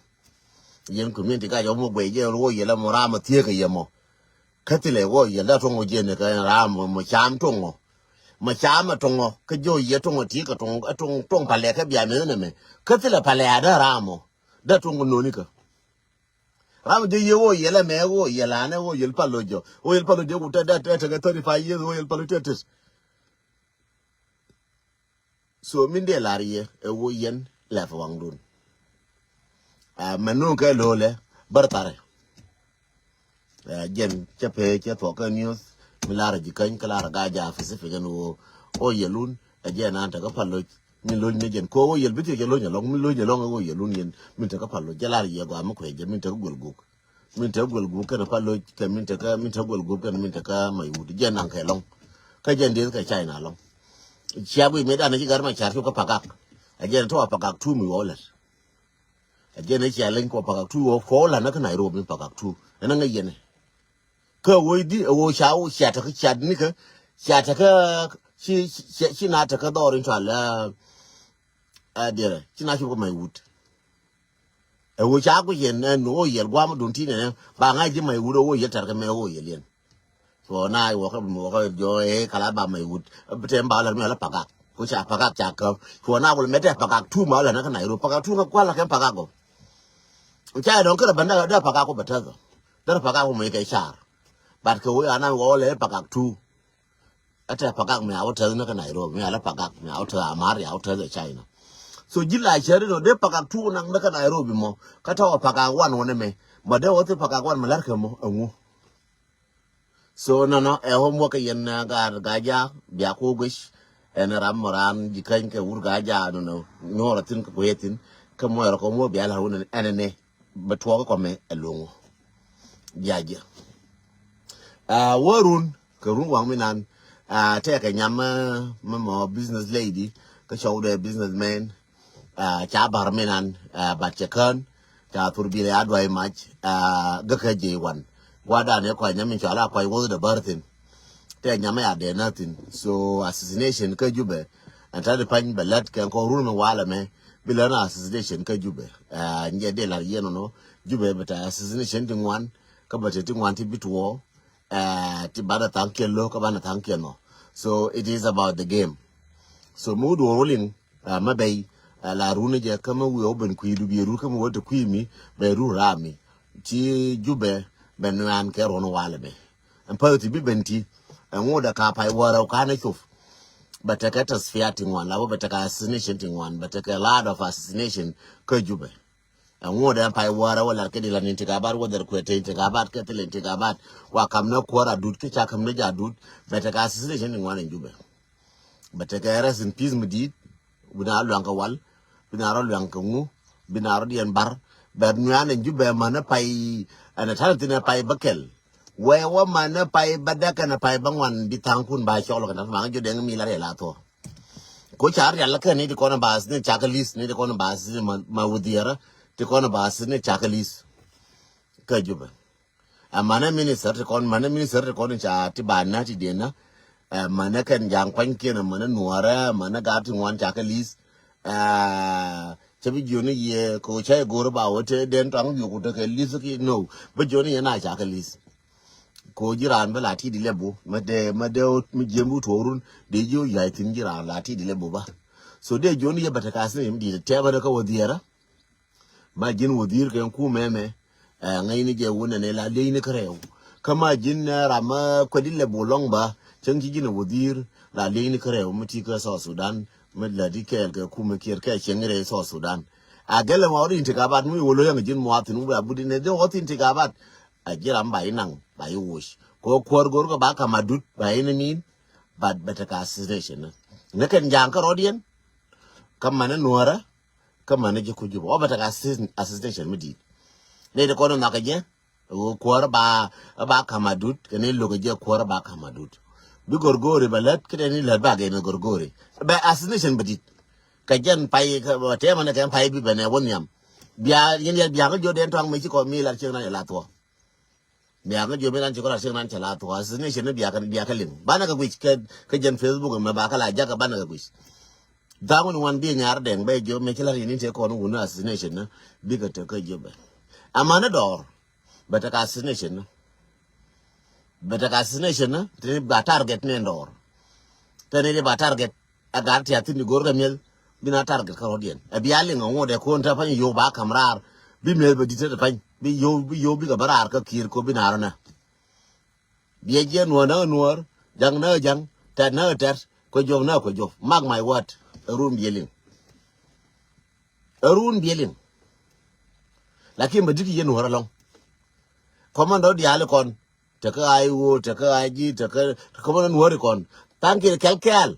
Yɛn community gaa jaa wä muɔ guɛy jɛ wä yɛl ɛmɔ ram ɛ thiee kɛ yɛ mɔ. Kä thilɛ wä yɛl da tuŋ wä jɛ ni kɛ ram mɔ cam tuŋ wä. Mɔ cam ɛ tuŋ wä kä jɛ wä yɛ tuŋ wä ti kɛ tuŋ tuŋ tuŋ palɛ kɛ bia mɛ ni mɛ. Kä thilɛ palɛ a da ram mɔ. Da tuŋ wä noni kɛ. Ram jɛ yɛ wä yɛl ɛmɛ wä yɛl anɛ wä yɛl palo jɔ wä yɛl palo jɔ ku tɛ dɛ tɛ tɛ kɛ thirty five years wä yɛl palo tɛ tɛ. So min dee lar yɛ ɛ wä yɛn lɛp waŋdun. Ɛ mɛ nuŋ kɛ lo̱lɛ bär tharɛ. Ɛ jɛn cɛ pee cɛ thuɔk kɛ news mi lar ji̱ käny kä lar gaa jaa Pacific ɛn wä wä yɛlun ɛ jɛn an tɛ kä palo. Min lo̱ny ni jɛn ko wä yɛl bi thiec jɛ lo̱ny alɔŋ min lo̱ny alɔŋ wä yɛlun yɛn min te kä pal lo̱c jɛ lar yɛ gɔaa mi kuɛ jɛ min te kä guɛl guk. Min te guɛl guk kɛn pal lo̱c kɛ min te kä min te guɛl guk kɛn min te kä may wut jɛ naŋ kɛ lɔŋ. Kä jɛn dieth kɛ China lɔŋ. Cia guic mëë dan ci gat ma car cop kä pagak. A jɛn tɔ a pagak tu mi wä wä lɛt. A jɛn cia leny kɔ pagak tu wä kɔ wä lan kä Nairobi pagak tu ɛn ŋäc yɛn. Kä wä di ɛ wä ca wä cia tekä cia ni kä cia tekä ci ci na tekä dhɔr in cɔal a diɛrɛ ci na cop kä may wut. Ɛ wä ca ku yɛn ɛn wä yɛl guam dun ti nɛ ba ŋa̱c ji̱ may wut ɛ wä yɛl tɛr kä mɛ wä yɛl yɛn. Cuɔ na wä kä wä kä jɔ ɛ kala ba may wut. Bi tɛm ba lɛr mi ala pagak ku ca pagak ca käp cuɔ na wä mɛ tɛ pagak tu ma lɛ na kä Nairobi pagak tu ŋa kual la kɛ pagak gɔ. Ca dɔ̱ŋ kärɛ bɛn dee pakak ku bɛ tɛth ɔ. Dee pakak ku mec kɛ car. But kɛ wee anam wä wä lɛ pakak tu. Ɛ tɛ pakak mi a wä tɛth ni kä Nairobi, mi a lɛ pakak mi a wä tɛth Amari a wä tɛth ɛ China. So ji̱ la cɛri nɔ dee pakak tu naŋ ni kä Nairobi mɔ. Kä tɛ wä pakak wan wä ni mɛ. Mɔ dee wä thi pakak wan mi lɛr kɛ mɔ ɛŋu. So nɔnɔ ɛ homework yɛn, uh, gaat Gaajaak bia ku guic. Ɛn ram mɔ raan ji̱ käny kɛ wur Gaajaak nɔnɔ nyuɔrɔ thin kɛ kuɛ thin. Kä mɔ ɛrɔ kɛ mɔ bia la wun ɛn ɛn ni bɛ tuɔk kɔmɛ ɛ luŋu. Bia jiɛ. Uh, wä run kɛ run waŋ mi nan, uh, tɛkɛ nyam, uh, mɛ mɔ business lady kä cɔw dɛ businessman. Ah, ca bar minan, ah, bat cɛ kään ca thur bilɛ a duay mac, ah, gä kä jey wan. Guadan ɛ kɔc nyam in cɔal a kɔc wuth dɛ bär thin. Tɛ nyam ya dee na thin. So assassination kä Jubɛ. Ɛn tani pany bɛ lät kɛ kɔk run mi walɛ mɛ bi län assassination kä Jubɛ. Ah, nyɛ dee lar yɛn nɔ Jubɛ bɛ ta assassination ti ŋuan. Kä bɛ te ti ŋuan ti bi tuɔ. Ah, ti banɛ thaŋ kiɛn lo kä banɛ thaŋ kiɛn nɔ. So it is about the game. So mi wä duɔr wä liŋ, ah, mɛ bɛy, ah, la run jɛ kä mɛ wi̱i̱ wä ben kui̱du bi rut kä mɛ wä te kui̱ mi bɛ rut ram mi. Ci Jubɛ bɛ nuan kɛ ruɔn walɛ mɛ. Ɛn päth ti bi ben ti ɛŋu dɛ ka pay wärä kanɛ cop. Bɛ tekɛ tasfiya ti ŋuan la wä bɛ tekɛ assassination ti ŋuan bɛ tekɛ lot of assassination kä Jubɛ. Ɛŋu dee pay wärä wä lar kɛ di la ni tikabat wä dhɛr kuɛ te tikabat kɛ thilɛ tikabat. Wa kam ni kuäär adut kä ca kam ni ja adut. Bɛ tekɛ assassination ti ŋuan in Jubɛ. Bɛ tekɛ rest in peace mi di̱i̱t. Bi na rɔ luaŋ kɛ wal. Bi na rɔ luaŋ kɛ ŋu. Bi na rɔ diɛn bar. Bɛ nuan in Jubɛ mänä pay. Ɛn a ta̱n thin ɛ pay bä kɛl. Wee wä mänä pay bä däk kɛn ɛ pay bä ŋuan bi tha̱a̱ŋkun ba cɔl kɛ nath maŋä jɔ dɛŋ mi la riɛl a thuɔ. Ko ca rial kɛ ni ti kɔn bas ni cak lis ni ti kɔn bas ni ma, ma wudhiɛrä ti kɔn bas ni cak lis. Kä Jubɛ. Ɛ manɛ minister ti kɔn manɛ minister ti kɔn ca ti ba na ti diɛn na. Ɛ manɛ kɛn jaŋ kuany kiɛn ɛ manɛ nuɔrɛ manɛ gap ti ŋuan cak lis. Ɛ cɛ bi jioni yɛ ko ca go̱r ba wä te den tɔŋ yoku te kɛ lis ki no. Bi jioni yɛ na cak lis. Ko ji̱ raan bä la ti̱i̱t ilɛ bu mɛ dee mɛ dee mi jiɛm bu tuɔɔk run dee ji̱ wä yuac thi̱n ji̱ raan la ti̱i̱t ilɛ bu bä. So dee jiɔn yɛ bɛ te ka thi̱n im di̱i̱t tɛmɛ dee kä wä dhiɛɛrä. Ma ji̱n wä dhi̱i̱r kɛ kum ɛmɛ. Ɛ ŋäcni jɛ wun ɛn ila liecni kärɛw. Kä ma ji̱n ɛ ram ɛ kuɛt ilɛ bu lɔŋ bä cäŋ ci ji̱n ɛ wä dhi̱i̱r la liecni kärɛw mi ti kä South Sudan. Mi lät ikɛɛl kɛ kum ɛ kiɛr kɛ cieŋ rɛy South Sudan. A gɛlɛ ma wä ri intikabat mi wä lo̱c ɛŋ ji̱n muathin wä bɛ abut inɛ dee wä thi̱n intikabat. A ji̱ ram ba inaŋ ba iwoc. Ko kuäär go̱r kɛ ba kam adut ba ini min. But bɛ tekɛ assassination ni kɛn ja̱a̱ŋ kä rɔ̱diɛn. Kä mani nuɔ̱ɔ̱rä kä mani ji̱ ku Jubɛ wä bɛ tekɛ assassination mi di̱i̱t. Ni ti kɔn in nhɔakä jɛ. Ɣöö kuäär ba ba kam adut kɛ ni lo̱k jɛ kuäär ba kam adut. Bi go̱rgo̱ri bɛ lät kɛ ni lät ba gɛn go̱rgo̱ri bɛ assassination bɛ di̱t. Kɛ jɛn pay kɛ tɛmɛ ni kɛ pay bi bɛ nɛ wä nhiam. Bia yɛn yɛn bia kä jɔ den tɔŋ mi ci kɔ mi lat cieŋ nan yɛ la thuɔ. Bia kä jiöp inan ci kɔ lat cieŋ nan cɛ la thuɔk assassination ni bia kä bia kä liŋ banɛ kɛ guic kɛ kɛ jɛn Facebook mɛ ba kä la jakä banɛ kɛ guic. Dhaŋun wan bi nyar dɛŋ bɛ jiöp mɛ ci lat yini te kɔn wun assassination ni bikɛ te kä jiöp bɛ. Amani dɔɔr bɛ te ka assassination ni bɛ te ka assassination ni te ni ba target ni dɔɔr. Te ni di ba target. A gar ti a thin di go̱r kɛ mi̱eth bi na target kä rɔ̱diɛn. Ɛ bia liŋ ɛ ŋot ɛ ko̱n te pa̱ny yo̱o̱k ba ka̱m raar bi mi̱eth bɛ di̱t te pa̱ny bi yo̱o̱k bi yo̱o̱k bi kɛ bä raar kä ki̱i̱r ko̱ bi na rɔ nä. Biɛ jiɛ nuɔ̱ɔ̱r nä nuɔ̱ɔ̱r ja̱ŋ nä ja̱ŋ tɛt nä tɛt kuɛ juɔ̱p nä kuɛ juɔ̱p. Mark my word. Ɛ run biɛ liŋ. Ɛ run biɛ liŋ. Lakin bɛ di̱t kɛ yɛ nuɔ̱ɔ̱r ɛlɔ̱ŋ. Kɔmandɔ diaal ikɔn. Tekä I O, tekä I G, tekä kɔmä nuɔri kɔn. Thank you kɛl kɛl.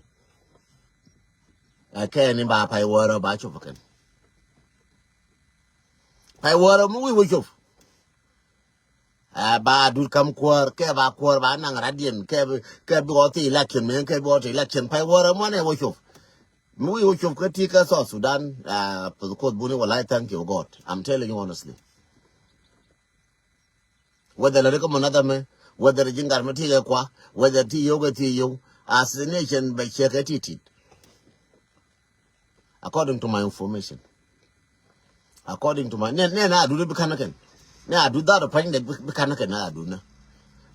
Ɛ kɛ ni ba pay wärä ba cop kɛn. Pay wärä mi wi̱i̱ wä cop. Ɛ ba dut kam kuäär kɛ ba kuäär ba naŋ radiɛn kɛ bi kɛ bi ɣɔth election mi kɛ bi ɣɔth election pay wärä mɔnɛ wä cop. Mi wi̱i̱ wä cop kä ti kä South Sudan. Ɛ pith kuoth buni walai thank you God. I'm telling you honestly. Whether lɛ ri kä munadhama, whether ji̱ ŋa̱r mi ti kɛ kua, whether ti yio̱w kɛ ti yio̱w, assassination bɛ cɛ kɛ ti tit. According to my information. According to my, nɛ nɛ na adut bi kan kɛn. Nɛ adut dharɛ pa̱ny dɛ bi kan kɛn na adut na.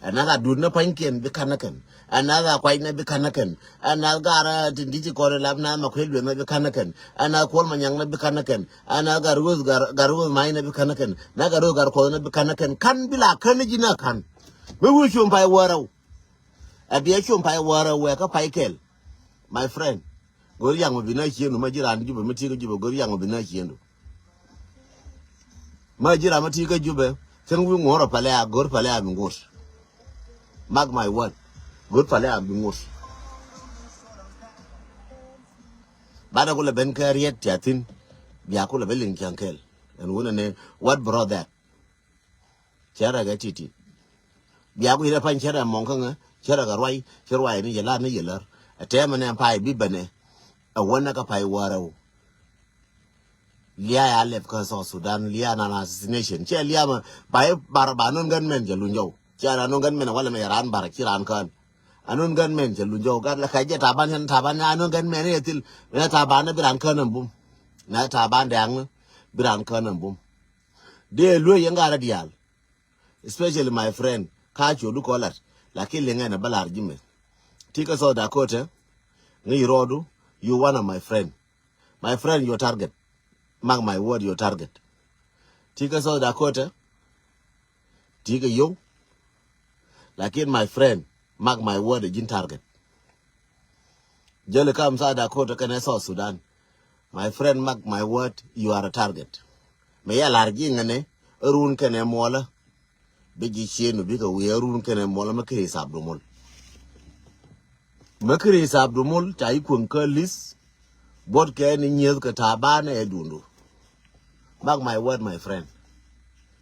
Ɛn nath a dut ni pa̱nykiɛn bi ka̱n ni kɛn. Ɛn nath a kuac ni bi ka̱n ni kɛn. Ɛn nath gar tin di̱t ti kɔn ilap nath ma kuec lueth ni bi ka̱n ni kɛn. Ɛn nath kuɔl ma nyaŋ ni bi ka̱n ni kɛn. Ɛn nath gar ruth gar ruth ma̱c ni bi ka̱n ni kɛn. Nath gar ruth gar kuɔth ni bi ka̱n ni kɛn. Ka̱n bi la ka̱n ni ji̱ na ka̱n. Mi wi̱i̱ cuɔ̱m pay wäärä. Ɛ biɛ cuɔ̱m pay wäärä wɛɛ kä pay kɛl. My friend. Go̱r yaŋ mi bi na ciendu ma ji̱ raan Jubɛ mi ti kä Jubɛ go̱r yaŋ mi bi na ciendu. Ma ji̱ ram mi ti kä Jubɛ cäŋ wi̱i̱ ŋuɔ̱rä pɛlɛ a go̱r pɛlɛ a bi ŋuɔ̱t. Mark my word. Go̱r pɛlɛ a bi ŋuɔ̱t. Banɛ kulɛ ben kä riet tia thin. Bia kulɛ ben liŋ cäŋ kɛl. Ɛn wunɛ ni what brought that? Cɛ rɛ kɛ titit. Bia ku yirɛ pa̱ny cɛ rɛ mɔŋ kä ŋä cɛ rɛ kɛ ruay cɛ ruay ni yɛ lar ni yɛ lär. Ɛ tɛmɛ nɛ pay bi bɛnɛ. Ɛ wänɛ kä pay wärä wu. Lia ya lɛp kä South Sudan lia na na assassination cɛ lia ma ba yɛ bar ba non gunmen jɛ lunyɔw. Cɛ na non gunmen walɛ mɛ yɛ ran bar ci ran kään. A non gunmen jɛ lunyɔw gat la kɛ jɛ Taban yɛn Taban a non gunmen yɛ thil. Nɛ Taban bi ran kään am bum. Nɛ Taban dɛŋ bi ran kään am bum. Dee luee yɛn gat a diaal. Especially my friend ka cuɔdu kɔ lat. Lakin liŋɛ na bä lar ji̱ mɛ. Ti kä South Dakota. Ŋi̱i̱c rɔɔdu. You one of my friend. My friend your target. Mark my word your target. Ti kä South Dakota. Ti kä yow. Lakin my friend mark my word ji̱n target. Jäli kam South Dakota kɛnɛ South Sudan. My friend mark my word you are a target. Mɛ ya lar ji̱ ŋɛnɛ. Ɛ run kɛnɛ muɔlä. Bi ji̱ cienu bikɛ wi̱i̱ ɛ run kɛnɛ muɔlä mɛ kiri sap du mul. Mɛ kiri sap du mul ca yi kueŋ kä lis. Buɔt kɛ ni nyieth kɛ Taban ɛ dundu. Mark my word my friend.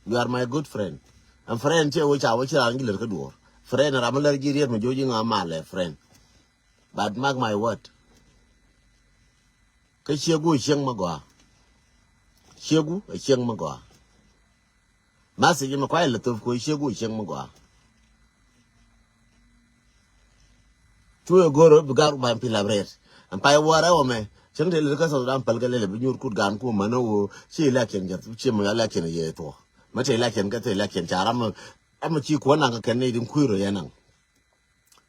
You are my good friend. And friend cɛ wä ca wä ci raan gi lät kä duɔɔr. Friend ram mi lär ji̱ riet mi jo̱ ji̱ ŋa malɛ friend. But mark my word. Kä ciegu cieŋ mi gɔaa. Ciegu cieŋ mi gɔaa. Message mi kuay lɛ thop kuɔ ciegu cieŋ mi gɔaa. Cu ɛ go̱r bi gar ban pil abret. Ɛn pay wä rɛw ɛmɛ cäŋ te lät kä South Sudan päl kɛ lɛl bi nyuur kut gan ku män ɛ wä ci election jɛ ci mɛ election yɛ thuɔ. Mɛ te election kɛ te election ca ram ɛ mɛ ci kuɔ naŋ kɛ kɛn ni din kui̱r ɛ yɛ naŋ.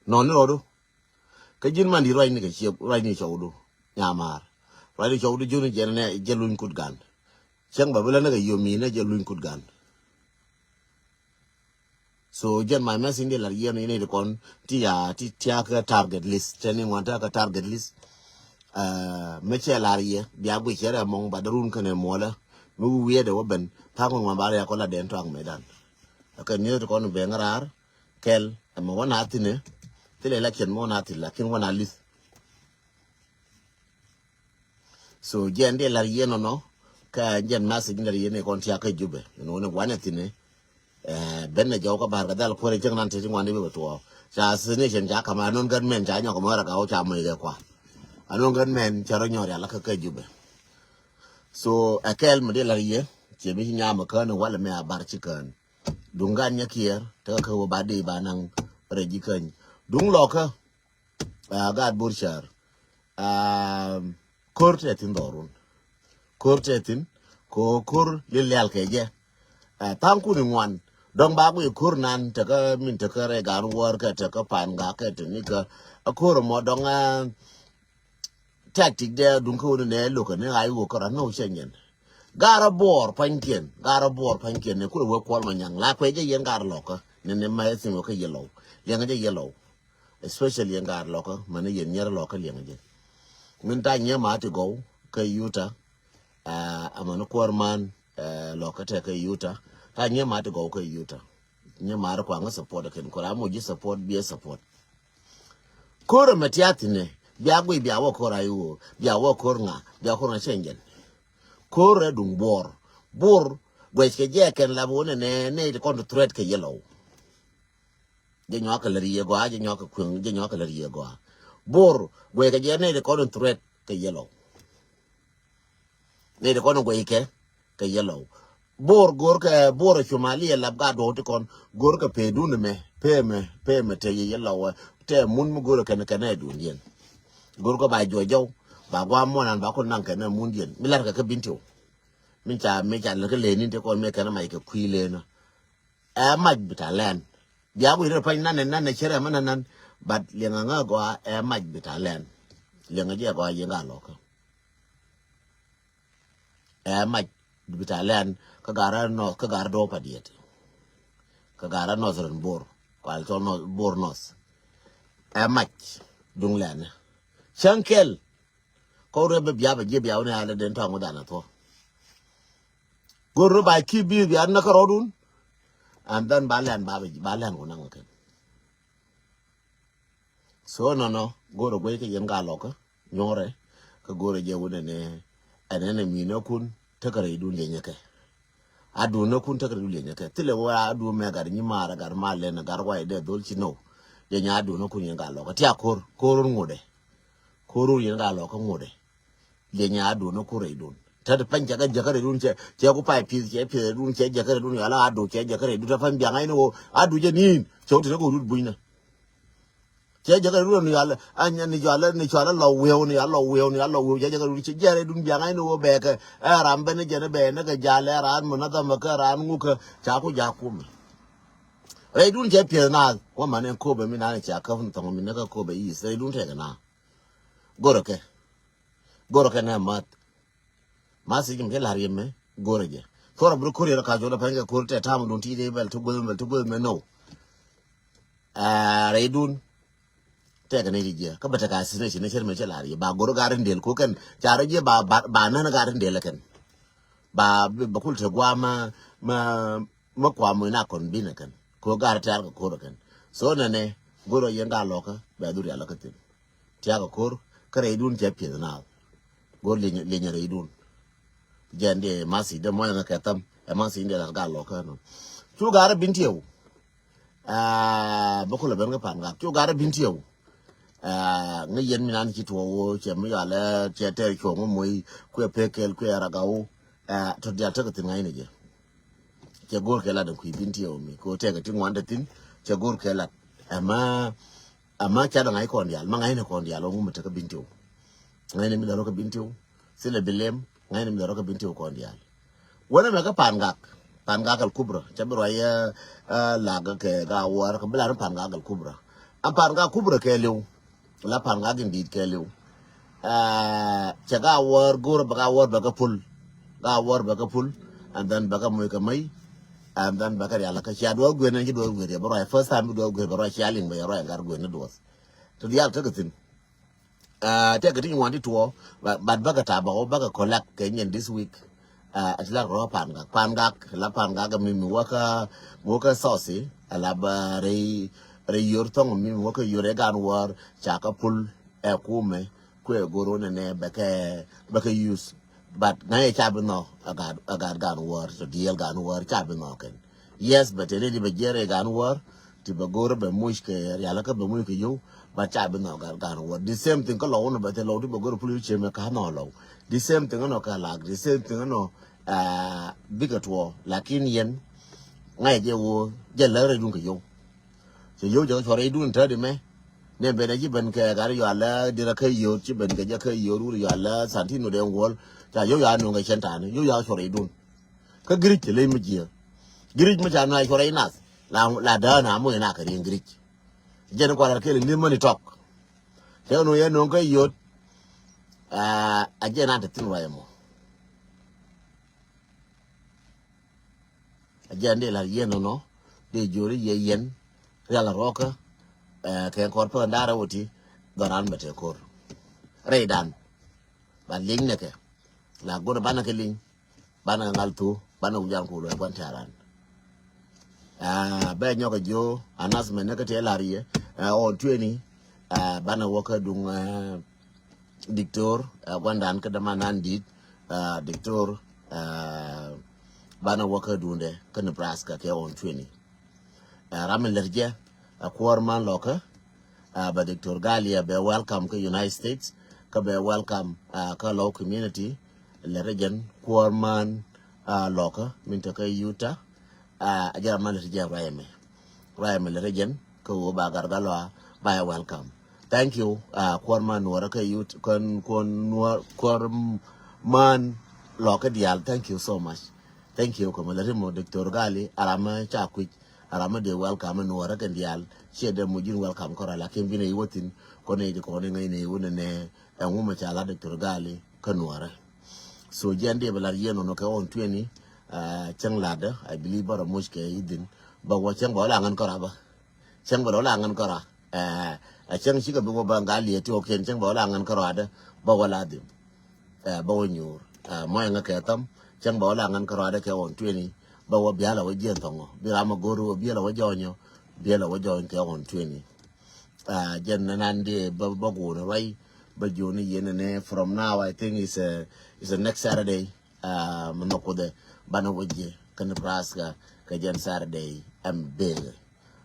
Nɔni rɔɔdu. Kä ji̱n man di ruacni kɛ ciek ruacni cɔwdu nyamaar. Ruacni cɔwdu ji̱n jɛn nɛ jɛ luny kut gan. Cäŋ ba bi lä ni kɛ yom mi nɛ jɛ luny kut gan. So jɛn my message di lar yɛn ini di kɔn ti ya ti tiak kɛ target list tɛni ŋuan tiak kɛ target list. Mɛ cɛ lar yɛ bia gui cɛ rɛ mɔŋ ba darun kɛnɛ muɔlɛ mi wi wiɛ de wä ben pak mi ŋuan ba rɛ kɔ la den tuak mɛ dan. Kɛ ni di kɔn bɛ ŋarar kɛl ɛmɛ wä na thinɛ. Thilɛ la cɛn mɛ wä na thin lakin wä na lith. So jɛn di lar yɛn nɔnɔ kä jɛn message lar yɛn ni kɔn tiak kä Jubɛ ni wä ni wanɛ thinɛ. Ɛ ben na jɔw kä bar kä dhal kuɔrɛ cäŋ nan titi ŋuan di bɛ bɛ tuɔ ca assassination ca kama non gunmen ca nyɔk mɔra ka wä ca mɔy kɛ kua. A non gunmen ca rɔ nyɔr yala kä kä Jubɛ. So ɛ kɛl mi di lar yɛ cɛ mi ci nyam kä ni walɛ mi a bar ci kään. Duŋ gan nyɛ kiɛɛr te kä kä wä ba di ba naŋ rɛ ji̱ käny. Duŋ lɔkä. Gaat bur car. Ko̱r tɛ thin dhɔrun. Ko̱r tɛ thin ko ko̱r lil lial kɛ jɛ. Thaŋ kun iŋuan dɔŋ ba gui ko̱r nan tekä min tekä rɛ gan wär kɛ tekä pan ga kɛ te nikä. A ko̱r mɔ dɔŋ. Tactic dɛ duŋ kä wun nɛ lokä ni ɣa̱c wok kä ran ni wun cɛ nyɛn. Garä buɔɔr pa̱nykiɛn garä buɔɔr pa̱nykiɛn ni kulɛ wee kuɔl ma nyaŋ la kuɛ jɛ yɛn garä lɔkä ni ni ma thin wä kä yɛ lɔw. Liɛŋ jɛ yɛ lɔw. Especially yɛn garä lɔkä mani yɛn nyɛrä lɔkä liɛŋ jɛ. Min ta nyɛ ma ti gɔw kä yuta. Amani kuɔr man lɔkä tɛ kä yuta. Ta nyɛ ma ti gɔw kä yuta. Nyɛ ma ri kuaŋä support kä kɛn kura mo ji̱ support biɛ support. Ko̱r ɛmɛ tiath thinɛ bia gui bia wä ko̱r a iwö bia wä ko̱r ŋa bia ko̱r ŋa cɛn jɛn. Ko̱r ɛ duŋ buɔr buɔr guɛc kɛ jɛ kɛn lap wä nɛ nɛ nɛ ti kɔn ti threat kɛ yellow. Jɛ nyɔak kɛ lɛ ri yɛ gɔaa jɛ nyɔak kɛ kueŋ jɛ nyɔak kɛ lɛ ri yɛ gɔaa. Buɔr guɛc kɛ jɛ nɛ ti kɔn ti threat kɛ yellow. Nɛ ti kɔn guɛc kɛ kɛ yellow. Bor gor kɛ bor a cuma li yɛ lap ga dɔw ti kɔn gor kɛ pee dun mɛ pee mɛ pee mɛ te yɛ yellow. Tɛ mun mi gor kɛn kɛn ɛ dun yɛn. Gor kɛ ba juɔ jɔw ba gua muɔnan ba kun naŋ kɛn ɛ mun yɛn mi lar kɛ kɛ bin tiw. Min ca mi ca lɛ kɛ lɛ nin ti kɔn mi kɛn ɛ mac kɛ kui lɛ na. Ɛ mac bi ta lɛn. Bia guic rɛ pany nanɛ nanɛ cɛ rɛ mɛ nanan. But liɛŋɛ ŋä gɔaa ɛ mac bi ta lɛn. Liɛŋɛ jɛ gɔaa yɛ ŋa lɔkä. Ɛ mac bi ta lɛn kä garɛ nɔth kä garɛ dɔw pa diet. Kä garɛ nɔth rɛn bor kual cɔl nɔth bor nɔth. Ɛ mac duŋ lɛn. Cäŋ kɛl. Kɔn rɛ bɛ bia bɛ jiɛ bia wunɛ alɛ den tɔŋ wä dhanɛ thuɔ. Gor rɛ ba ki bi bia nä kä rɔdun. And then ba lɛn ba bɛ ba lɛn wä naŋ kɛn. So nɔnɔ gorɛ guey kä yɛn ka lɔkä nyuɔrɛ kä gorɛ jɛ wunɛ ni ɛn ɛn mi nä kun tekɛ rɛy dun liɛnyɛ kɛ. A dun nä kun tekɛ rɛy dun liɛnyɛ kɛ thilɛ wä a dun mɛ gat nyi marɛ gat ma lɛn gat ruay dɛ dhol ci nɔw. Liɛnyɛ a dun nä kun yɛn ka lɔkä tia kor kor ŋudɛ. Kor yɛn ka lɔkä ŋudɛ. Liɛnyɛ a dun nä kun rɛy dun. Tä ti pany cɛ kä jɛ kä rɛy dun cɛ cɛ ku pay pith cɛ pith rɛy dun cɛ jɛ kä rɛy dun yala a dun cɛ jɛ kä rɛy dun tä pany biaŋ a in wä a dun jɛ nin cɛ wä ti nä kɛ wä dut buny nä. Cɛ jɛ kɛ run ni yal a ni yal ni cɔal a lɔ wiɛw ni yal lɔ wiɛw ni yal lɔ wiɛw cɛ jɛ kɛ run cɛ jɛ rɛ dun biaŋ a ni wä bɛkɛ. Ɛ ram bɛ ni jɛ ni bɛ ni kɛ jal ɛ ran mi na dham kɛ ran ŋu kɛ ca ku ja kum. Rɛ dun cɛ piɛth na wä ma ni kobɛ mi na ni ca kä thɔŋ mi ni kɛ kobɛ is rɛ dun tɛk na. Gorɛ kɛ gorɛ kɛ nɛ math. Ma thiec mi cä la̱r yemɛ go̱rä jɛ. Thorɛ bi rɔ ko̱r yɛn rɔ ka̱c jɔt ɛ pɛn kɛ ko̱r tɛ ta̱a̱m dun ti̱i̱ dee bɛl ti gueth mɛ ti gueth mɛ now. Aa rɛy dun tɛkɛ ni ji̱ jiɛ kä bɛ tɛ ka thi̱n ɛ ci ni cär mɛ cä la̱r yɛ ba go̱rä gar in del ko̱ kɛn ca rɔ jiɛ ba ba ba nän gar in del ɛ kɛn. Ba ba kul te guam ma ma ma kuam in a kɔn bin ɛ kɛn ko̱ gar tɛ̈r kɛ ko̱r ɛ kɛn. So nɛnɛ go̱rä yɛn gar lɔkä bɛ dhur yalä kä thi̱n. Tiakä ko̱r kä rɛy dun cɛ pieth naath. Go̱r lieny lieny rɛy dun. Jɛn di masi de mɔnyɛ kɛ tham ɛ masi in di lat gal lɔ kä nɔ. Cu garɛ bin tieu. Aa bä kulɛ ben kä pan gak cu garɛ bin tieu. Aa ŋä yɛn mi nan ci tuɔ wo cɛ mi yalɛ cɛ tɛ cuɔ ŋä moy kuɛ pekel kuɛ ragau. Aa tɔ dial tekɛ thin ŋa̱cnɛ jɛ. Cɛ go̱r kɛ lat ɛn kui̱ bin tieu mi ko tɛkɛ ti ŋuan te thin cɛ go̱r kɛ lat. Ɛmä ɛmä ca dɛ ŋa̱c kɔn dial ma ŋa̱cnɛ kɔn dial ɔ ŋumɛ tekɛ bin tieu. Ŋa̱cnɛ mi dɔrɔ kɛ bin tiw. Thilɛ bi lem ŋa̱cnɛ mi dɔrɔ kɛ bin tiw kɔn diaal. Wänɛ mɛ kä pan gak pan gak al kubra ca bi ruac lak kɛ ga wäär kɛ bi lar pan gak al kubra. An pan gak kubra kɛ liw. La pan gak in di̱i̱t kɛ liw. Cɛ ga wäär go̱r bɛ ga wäär bɛ kä pul. Ga wäär bɛ kä pul. And then bɛ kä moc kɛ mäc. And then bɛ kä rial kä cia duɔth guer ni ci duɔth guer yɛ bɛ ruac first time bi duɔth guer bɛ ruac cia liŋ bɛ yɛ ruac gat guer ni duɔth. Ti diaal tekɛ thin. Tɛkɛ ti nyuan ti tuɔ but bäkɛ tap bä bäkɛ kɔlak kɛ nyɛn this week. Ɛ ti lar kɛ rɔ pan gak pan gak la pan gak mi mi wäkä mi wäkä thɔthi. Ala bä rɛy rɛy yor thɔŋ mi mi wäkä yor ɛ gan wär ca kä pul ɛ kumɛ kuɛ goro nɛnɛ bäkɛ bäkɛ use. But ŋa̱c ɛ ca bi nhɔk agat agat gan wär to diɛl gan wär ca bi nhɔk kɛn. Yes but tɛni di bɛ jiɛr ɛ gan wär ti bɛ go̱r bɛ muc kɛ rial kä bɛ muc kɛ yow. But ca bi nhɔk gan gan wär the same thing kä lɔw ni bɛ thil lɔw ti bɛ go̱r pul ciem ɛ ka nhɔk lɔw. The same thing nɔ kä lak the same thing nɔ. Bikɛ tuɔ lakin yɛn ŋa̱c jɛ wo jɛ lɛ rɛ dun kɛ yow. Cɛ yow jɛ kɛ cuɔr rɛ dun tɛ di mɛ. Nɛ ben ɛ ci ben kɛ gar yual lɛ dirɛ kɛ yow ci ben kɛ jɛ kɛ yow wur yual lɛ santin no den wol. Ca yow ya nuŋ kɛ cɛn tani yow ya cuɔr rɛ dun. Kä giric te ley mi jiɛ. Giric mi ca nuac cuɔr rɛy nath la la dää na moc na kɛ riɛn giric. Jɛn kualar kɛl in ni mani tɔk. Cɛ nu yɛ no̱o̱ŋ kä yot. A jɛn an te thin ruac ɛmɔ. A jɛn di la yɛn nɔnɔ di jori yɛ yɛn. Rial rɔkä. Kɛ kɔr pek in darɛ woti. Dhɔran bɛ te kor. Rɛy dan. Ba liŋ nɛ kɛ la gun banɛ kɛ liŋ. Banɛ kɛ ŋal thu banɛ wi̱c an ku luɔc guan tɛ̈ran. Bɛ nyɔk kɛ jiö announcement ni kä tëë la̱r yɛ. Ɣɔn tueni. Banɛ wä kä duŋ diktor guandan kä däman nan dit. Diktor banɛ wä kä duundɛ kä Nebraska kɛ ɣɔn tueni. Ram mi lät jɛ a kuɔr man lɔkä. Bɛ Doctor Galia bɛ welcome kä United States kä bɛ welcome kä lɔw community. Lät jɛn kuɔr man lɔkä min te kä Utah. A jɛ ram man lät jɛ ruac ɛmɛ ruac ɛmɛ lät jɛn kä ɣöö ba gar gal lɔa ba yɛ welcome. Thank you. Kuɔr man nuɔrä kä Utah kɔn kuɔn nuɔr kuɔr man lɔkä diaal thank you so much. Thank you kɛ mɛ lɛ ri mɔ Doctor Gali a ram mɛ ca kui̱c. Ɛ ram mi dee welcome ɛ Nuɔrɛ kɛn diaal. Ciɛ dee muc ji̱n welcome kärɔa, lakin bi nɛy wä thi̱n kɔn nɛy ti kɔn iŋäc nɛy wä nɛnɛ. Ɛŋu mi ca la Doctor Gali kä Nuɔrɛ. So jiɛn dee bɛ lat yɛn nɔnɔ kɛ on twenty. Cäŋ latdä, I believe, bä rɔ muc kɛ ithin. Bä wä cäŋ bä wä la ŋän kärɔa bä. Cäŋ bä lɔ la ŋän kärɔa. Ɛ cäŋ cikɛ bi wä bä ŋa liɛ ti wä kiɛn cäŋ bä wä la ŋän kärɔa dä. Bä wä la dhim. Ɛ bä wä nyuur. Ɛ mɔyɛ ŋä kɛ thäm. Cäŋ bä wä la ŋän kärɔa dä kɛ on twenty. Bä wä bialɛ wä jiɛn thɔŋɔ. Bi ram a go̱r wä bialɛ wä jɔnyɔ. Bialɛ wä jɔny kɛ on twenty. Ɛ jɛn nan di bä bä go̱r ruay. Bä jiɔni yɛn ni from now, I think is a, is a next Saturday. Ɛ mi nhɔk kuthɛ banɛ wä jiɛ kɛn Nebraska kɛ jɛn Saturday. Ɛm beg.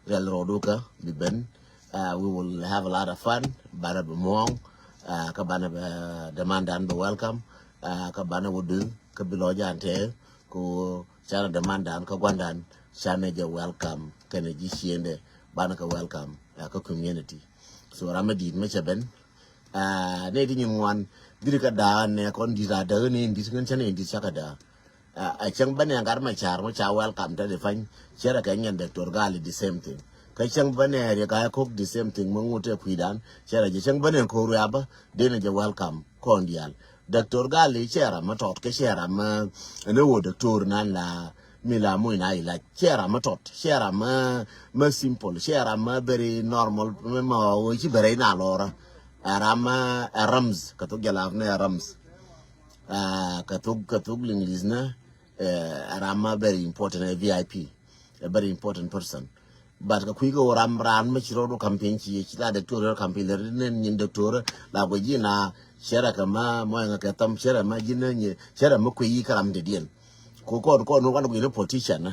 Rial rodu kä bi ben. Uh, we will have a lot of fun. Banɛ bi muɔŋ. Uh, kä banɛ bi demand dan bi welcome. Uh, kä banɛ wä duth kä bi lɔ jan te. Ku canɛ demand dan kä guandan canɛ jɛ welcome kɛnɛ ji̱ ciendɛ. Banɛ kɛ welcome, uh, kä community. So ram mi dit mi cɛ ben. Uh, ne di nyin ŋuan diri kä daa nɛ kɔn dit a däk ni dit ŋän canɛ dit cakɛ daa. A cäŋ bä nɛ gat ma car ma ca welcome te di pany. Cɛ rɛ kɛ nyɛn Doctor Gali the same thing. Kä cäŋ bä nɛ ri ka kok the same thing ma ŋut te kuidan. Cɛ rɛ jɛ cäŋ bä nɛ kok ruabä. Denɛ jɛ welcome kɔn dial. Doctor Gali cɛ ram ma tɔt kä cɛ ram ma ne wo doctor nan la mi la muc na ilac. Cɛ ram ma tɔt cɛ ram ma simple cɛ ram ma very normal. Ma wo ci bɛ rɛ na lɔra. A ram ma a rams ka thok jɛ laf ne a rams. Ah, ka thuk ka thuk English na, eh, ram ma very important, a V I P, a very important person. But ka kui̱ ka wä ram ran ma ci rɔɔd wä campaign ci ci la doctor rɔɔd campaign lɛ rin nyin doctor la go ji na cɛrɛ ka ma mɔ ŋa kɛ tham cɛrɛ ma ji na nyi cɛrɛ ma kui̱ yi ka ram de dien. Ko kɔn kɔn wan go ni politician na.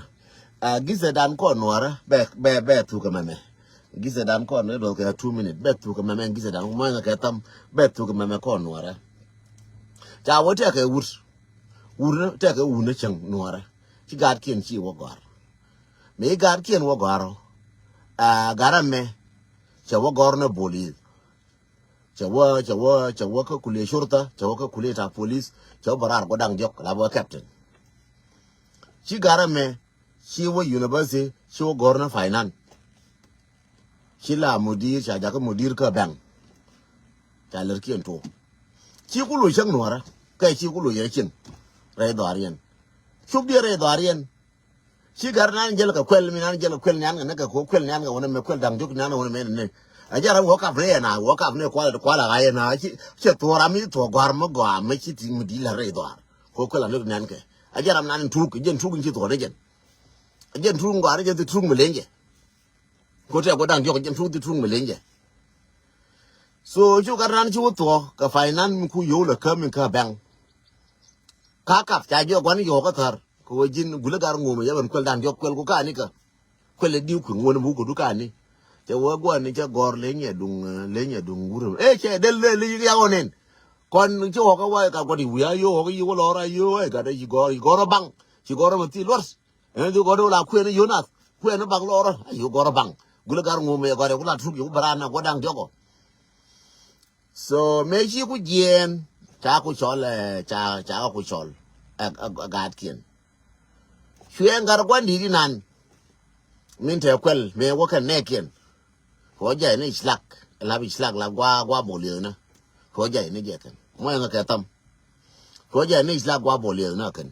Ah, gizɛ dan kɔn nuara bɛ bɛ bɛ thuk mɛmɛ. Gizɛ dan kɔn ne dɔl kɛ two minute bɛ thuk mɛmɛ gizɛ dan mɔ ŋa kɛ tham bɛ thuk mɛmɛ kɔn nuara. Ca wä tɛkɛ wut. Wur ni tɛkɛ wun ni cäŋ nuɔrɛ. Ci gaatkiɛn ci wä gɔ̱a̱r. Mi gaatkiɛn wä gɔ̱a̱r ɔ. Aa, gat amɛ cɛ wä gɔ̱a̱r ni bolis. Cɛ wä cɛ wä cɛ wä kä kuliɛ shurta cɛ wä kä kuliɛ ta polis. Cɛ wä bä raar guɔ daŋ diɔk la bä captain. Ci gat amɛ ci wä university ci wä gɔ̱a̱r ni finance. Ci la mudir ca jakä mudir kä bɛŋ. Ca lär kiɛn tuɔ. Ci ku loc cäŋ nuɔrä kɛ ci ku loc yɛ cieŋ. Rɛy dhɔaar yɛn cuk diɛ rɛy dhɔaar yɛn. Ci gar nan jɛl kɛ kuɛl mi nan jɛl kɛ kuɛl nian kɛ nɛ kɛ ko kuɛl nian kɛ wänɛ mɛ kuɛl daŋ jok nian kɛ wänɛ mɛ nɛ. A jara wä kap ni yɛn a wä kap ni kual kual a ɣayɛ na ci ci thuɔra mi thuɔ gɔar mi gɔa mi ci ti mi di la rɛy dhɔaar. Ko kuɛl a lok nian kɛ a jara nan tuk jɛn tuk ci thuɔ ni jɛn. Jɛn tuk gɔar jɛn ti tuk mi leŋ jɛ. Ko tɛ ko daŋ diɔk jɛn tuk ti tuk mi leŋ jɛ. So cu ka ran ci wä thuɔk kɛ finance mi ku yow lɛ käm in kä bɛŋ. Ka kap ca jiɔ guan yow kä thär kɛ wä ji̱n gulä gar ŋuɔmɛ yɛ bɛn kuɛl daŋ diɔk kuɛl ku kani kä. Kuɛl diw kuiŋ wä ni buk kɛ du kani. Cɛ wä guan ni cɛ gɔr lenyɛ duŋ lenyɛ duŋ wurɛ. Ɛ cɛ del lɛ li ya wä nen. Kɔn ci wä kä wä ka guat iwia yow wä kä yi wä lɔra yow ɛ gat ci gɔr ci gɔr baŋ ci gɔr ma thi luɔr. Ɛn dhuk gɔ̱r do̱ la kuɛn i̱ Yonath kuɛn i̱ bak lɔrä ayo gɔ̱r baŋ. Gulɛ gar ŋu mɛ gɔ̱r i̱ ku la tuk i̱ ku bɛ ran na guɔ daŋ diɔkɔ. So mɛ ci ku jiɛɛn ca ku cɔl ɛ ca ca ku cɔl ɛ ɛ gaatkiɛn. Cuɛ ŋa̱r gua̱n di̱t inan min te kuɛl mɛ wä kɛn nɛɛkiɛn. Kɛ wä jay ni i̱ cilak lap i̱ cilak la gua gua bol yeth na. Kɛ wä jay ni jɛ kɛn mɔ ɛŋɛ kɛ tham. Kɛ wä jay ni i̱ cilak gua bol yeth na kɛn.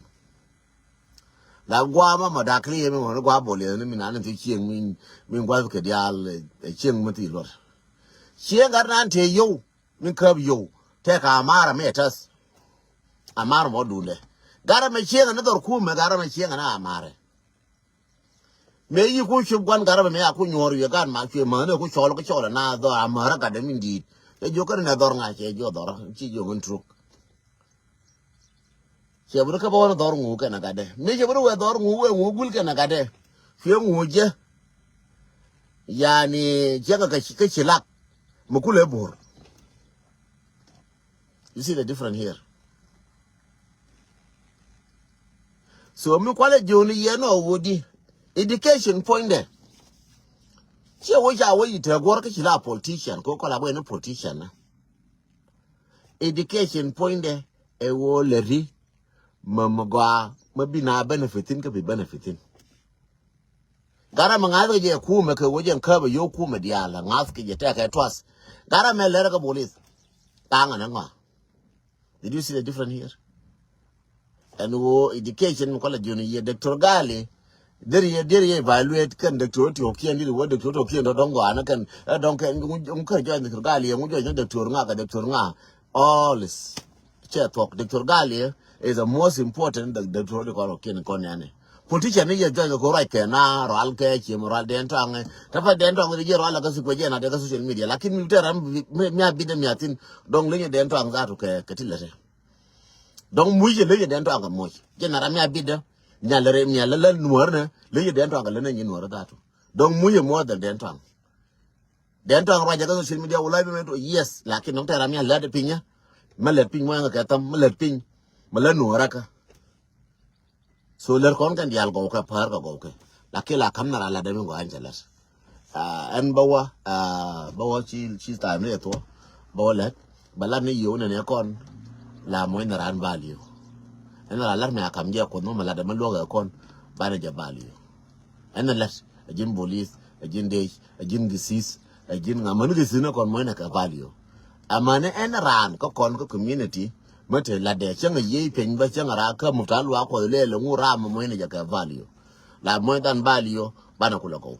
La guama ma dakli yemi wani gua bol yeni mi nani ti chieng min min gua ke dial chieng mati lor. Chieng gar nan te yo min kab yo te ka amara me tas. Amara mo dunde. Gara me chieng na dor ku me gara me chieng na amare. Me yi ku chup gwan gara me ya ku nyor ye gan ma chwe ma ne ku chol ku chol na do amara ga de min dit. Ye jo kar na dor nga che jo dor chi jo ngun truk. Cɛ bi ni kä bä wä ni dhɔr ŋu kɛn a gatdɛ mi cɛ bi ni wɛ dhɔr ŋu wɛ ŋu gul kɛn a gatdɛ. Cuɛ ŋu jɛ. Yani cɛ kɛ kä ci lak mi kulɛ bor. You see the difference here. So mi kualɛ jioni yɛ nɔ wudi education point dɛ. Cɛ wä ca wä yi tɛ guɔr kä ci la politician ko kɔla wä ni politician na. Education point dɛ ɛ wä lɛ ri. Ma ma gɔaa ma bi na benefit in kä bi benefit in. Gat ram mi ŋa̱th kɛ jɛ kumɛ kɛ wä jɛ ŋäpɛ yio̱w kumɛ diaal ŋa̱th kɛ jɛ tɛkɛ tuath. Gat ram mɛ lɛr kɛ bolis. Thaŋɛ ni ŋɔa. Did you see the difference here? Ɛn ɣöö education mi kɔlɛ jiɔni yɛ Doctor Gali. Deri yɛ deri yɛ evaluate kɛn Doctor Tiokiɛn deri wä Doctor Tiokiɛn dɔ̱ŋ gɔaa ni kɛn ɛ dɔ̱ŋ kɛn ŋu kɛ jɔny Doctor Gali ŋu jɔny ni Doctor ŋa kɛ Doctor ŋa. All is cɛ thuɔk Doctor Gali is the most important Doctor di kɔn kiɛn kɔn yani. Politician ni yɛ jɔny kɛ ruac kɛ na rual kɛ ciɛ mi rual dɛn tɔaŋ. Tɛ pa dɛn tɔaŋ di jɛ rual kɛ si kuɛ jɛ na dɛ kɛ social media lakin mi tɛ ram mi a bit dɛ mi a thin dɔ̱ŋ leny dɛn tɔaŋ zatu kɛ kɛ ti lɛtɛ. Dɔ̱ŋ muc yɛ leny dɛn tɔaŋ kɛ muc jɛ na ram mi a bit dɛ. Nyal rɛ nyal lɛ lɛ nuɔr nɛ leny dɛn tɔaŋ kɛ lɛ nɛ nyi nuɔr zatu. Dɔ̱ŋ muc yɛ muɔr dhɛl dɛn tɔaŋ. Dɛn tɔaŋ ruac jɛ kɛ social media wulai bi mɛ to yes lakin dɔ̱ŋ tɛ ram mi a lɛt piny ya. Mɛ lɛt piny muɔ̱ŋ kɛ thäm mɛ lɛt piny. Mɛ lɛt nuɔr kä. So lɛr kɔn kɛn diaal gɔw kɛ päär kɛ gɔw kɛ. Lakin la ka̱m na ran lat dee mi gɔaa in cɛ lɛt. Ɛn bä wä bä wä ci ci tha̱a̱m ni ɛ thuɔ bä wä lɛt bä lat ni yio̱w nɛn ɛ kɔn. La muɔ̱c ni ran value. Ɛn ran lat mi a ka̱m jɛ kuoth mɔ mɛ lat dee mi luɔk ɛ kɔn. Banɛ jɛ value. Ɛn ɛ lɛt ɛ ji̱n bolis ɛ ji̱n dec ɛ ji̱n gisis ɛ ji̱n ŋa mäni gisis ni kɔn muɔ̱c ni kɛ value. Amäni ɛn raan kä kɔn kä community mä te latdɛ cäŋ a yiey piny bä cäŋ a raa kä mukta luaak kuɔth lɛɛl ŋu ram mɛ muɔ̱cnɛ jɛ kɛ value. La muɔ̱cdan value banɛ kulɛ kɔw.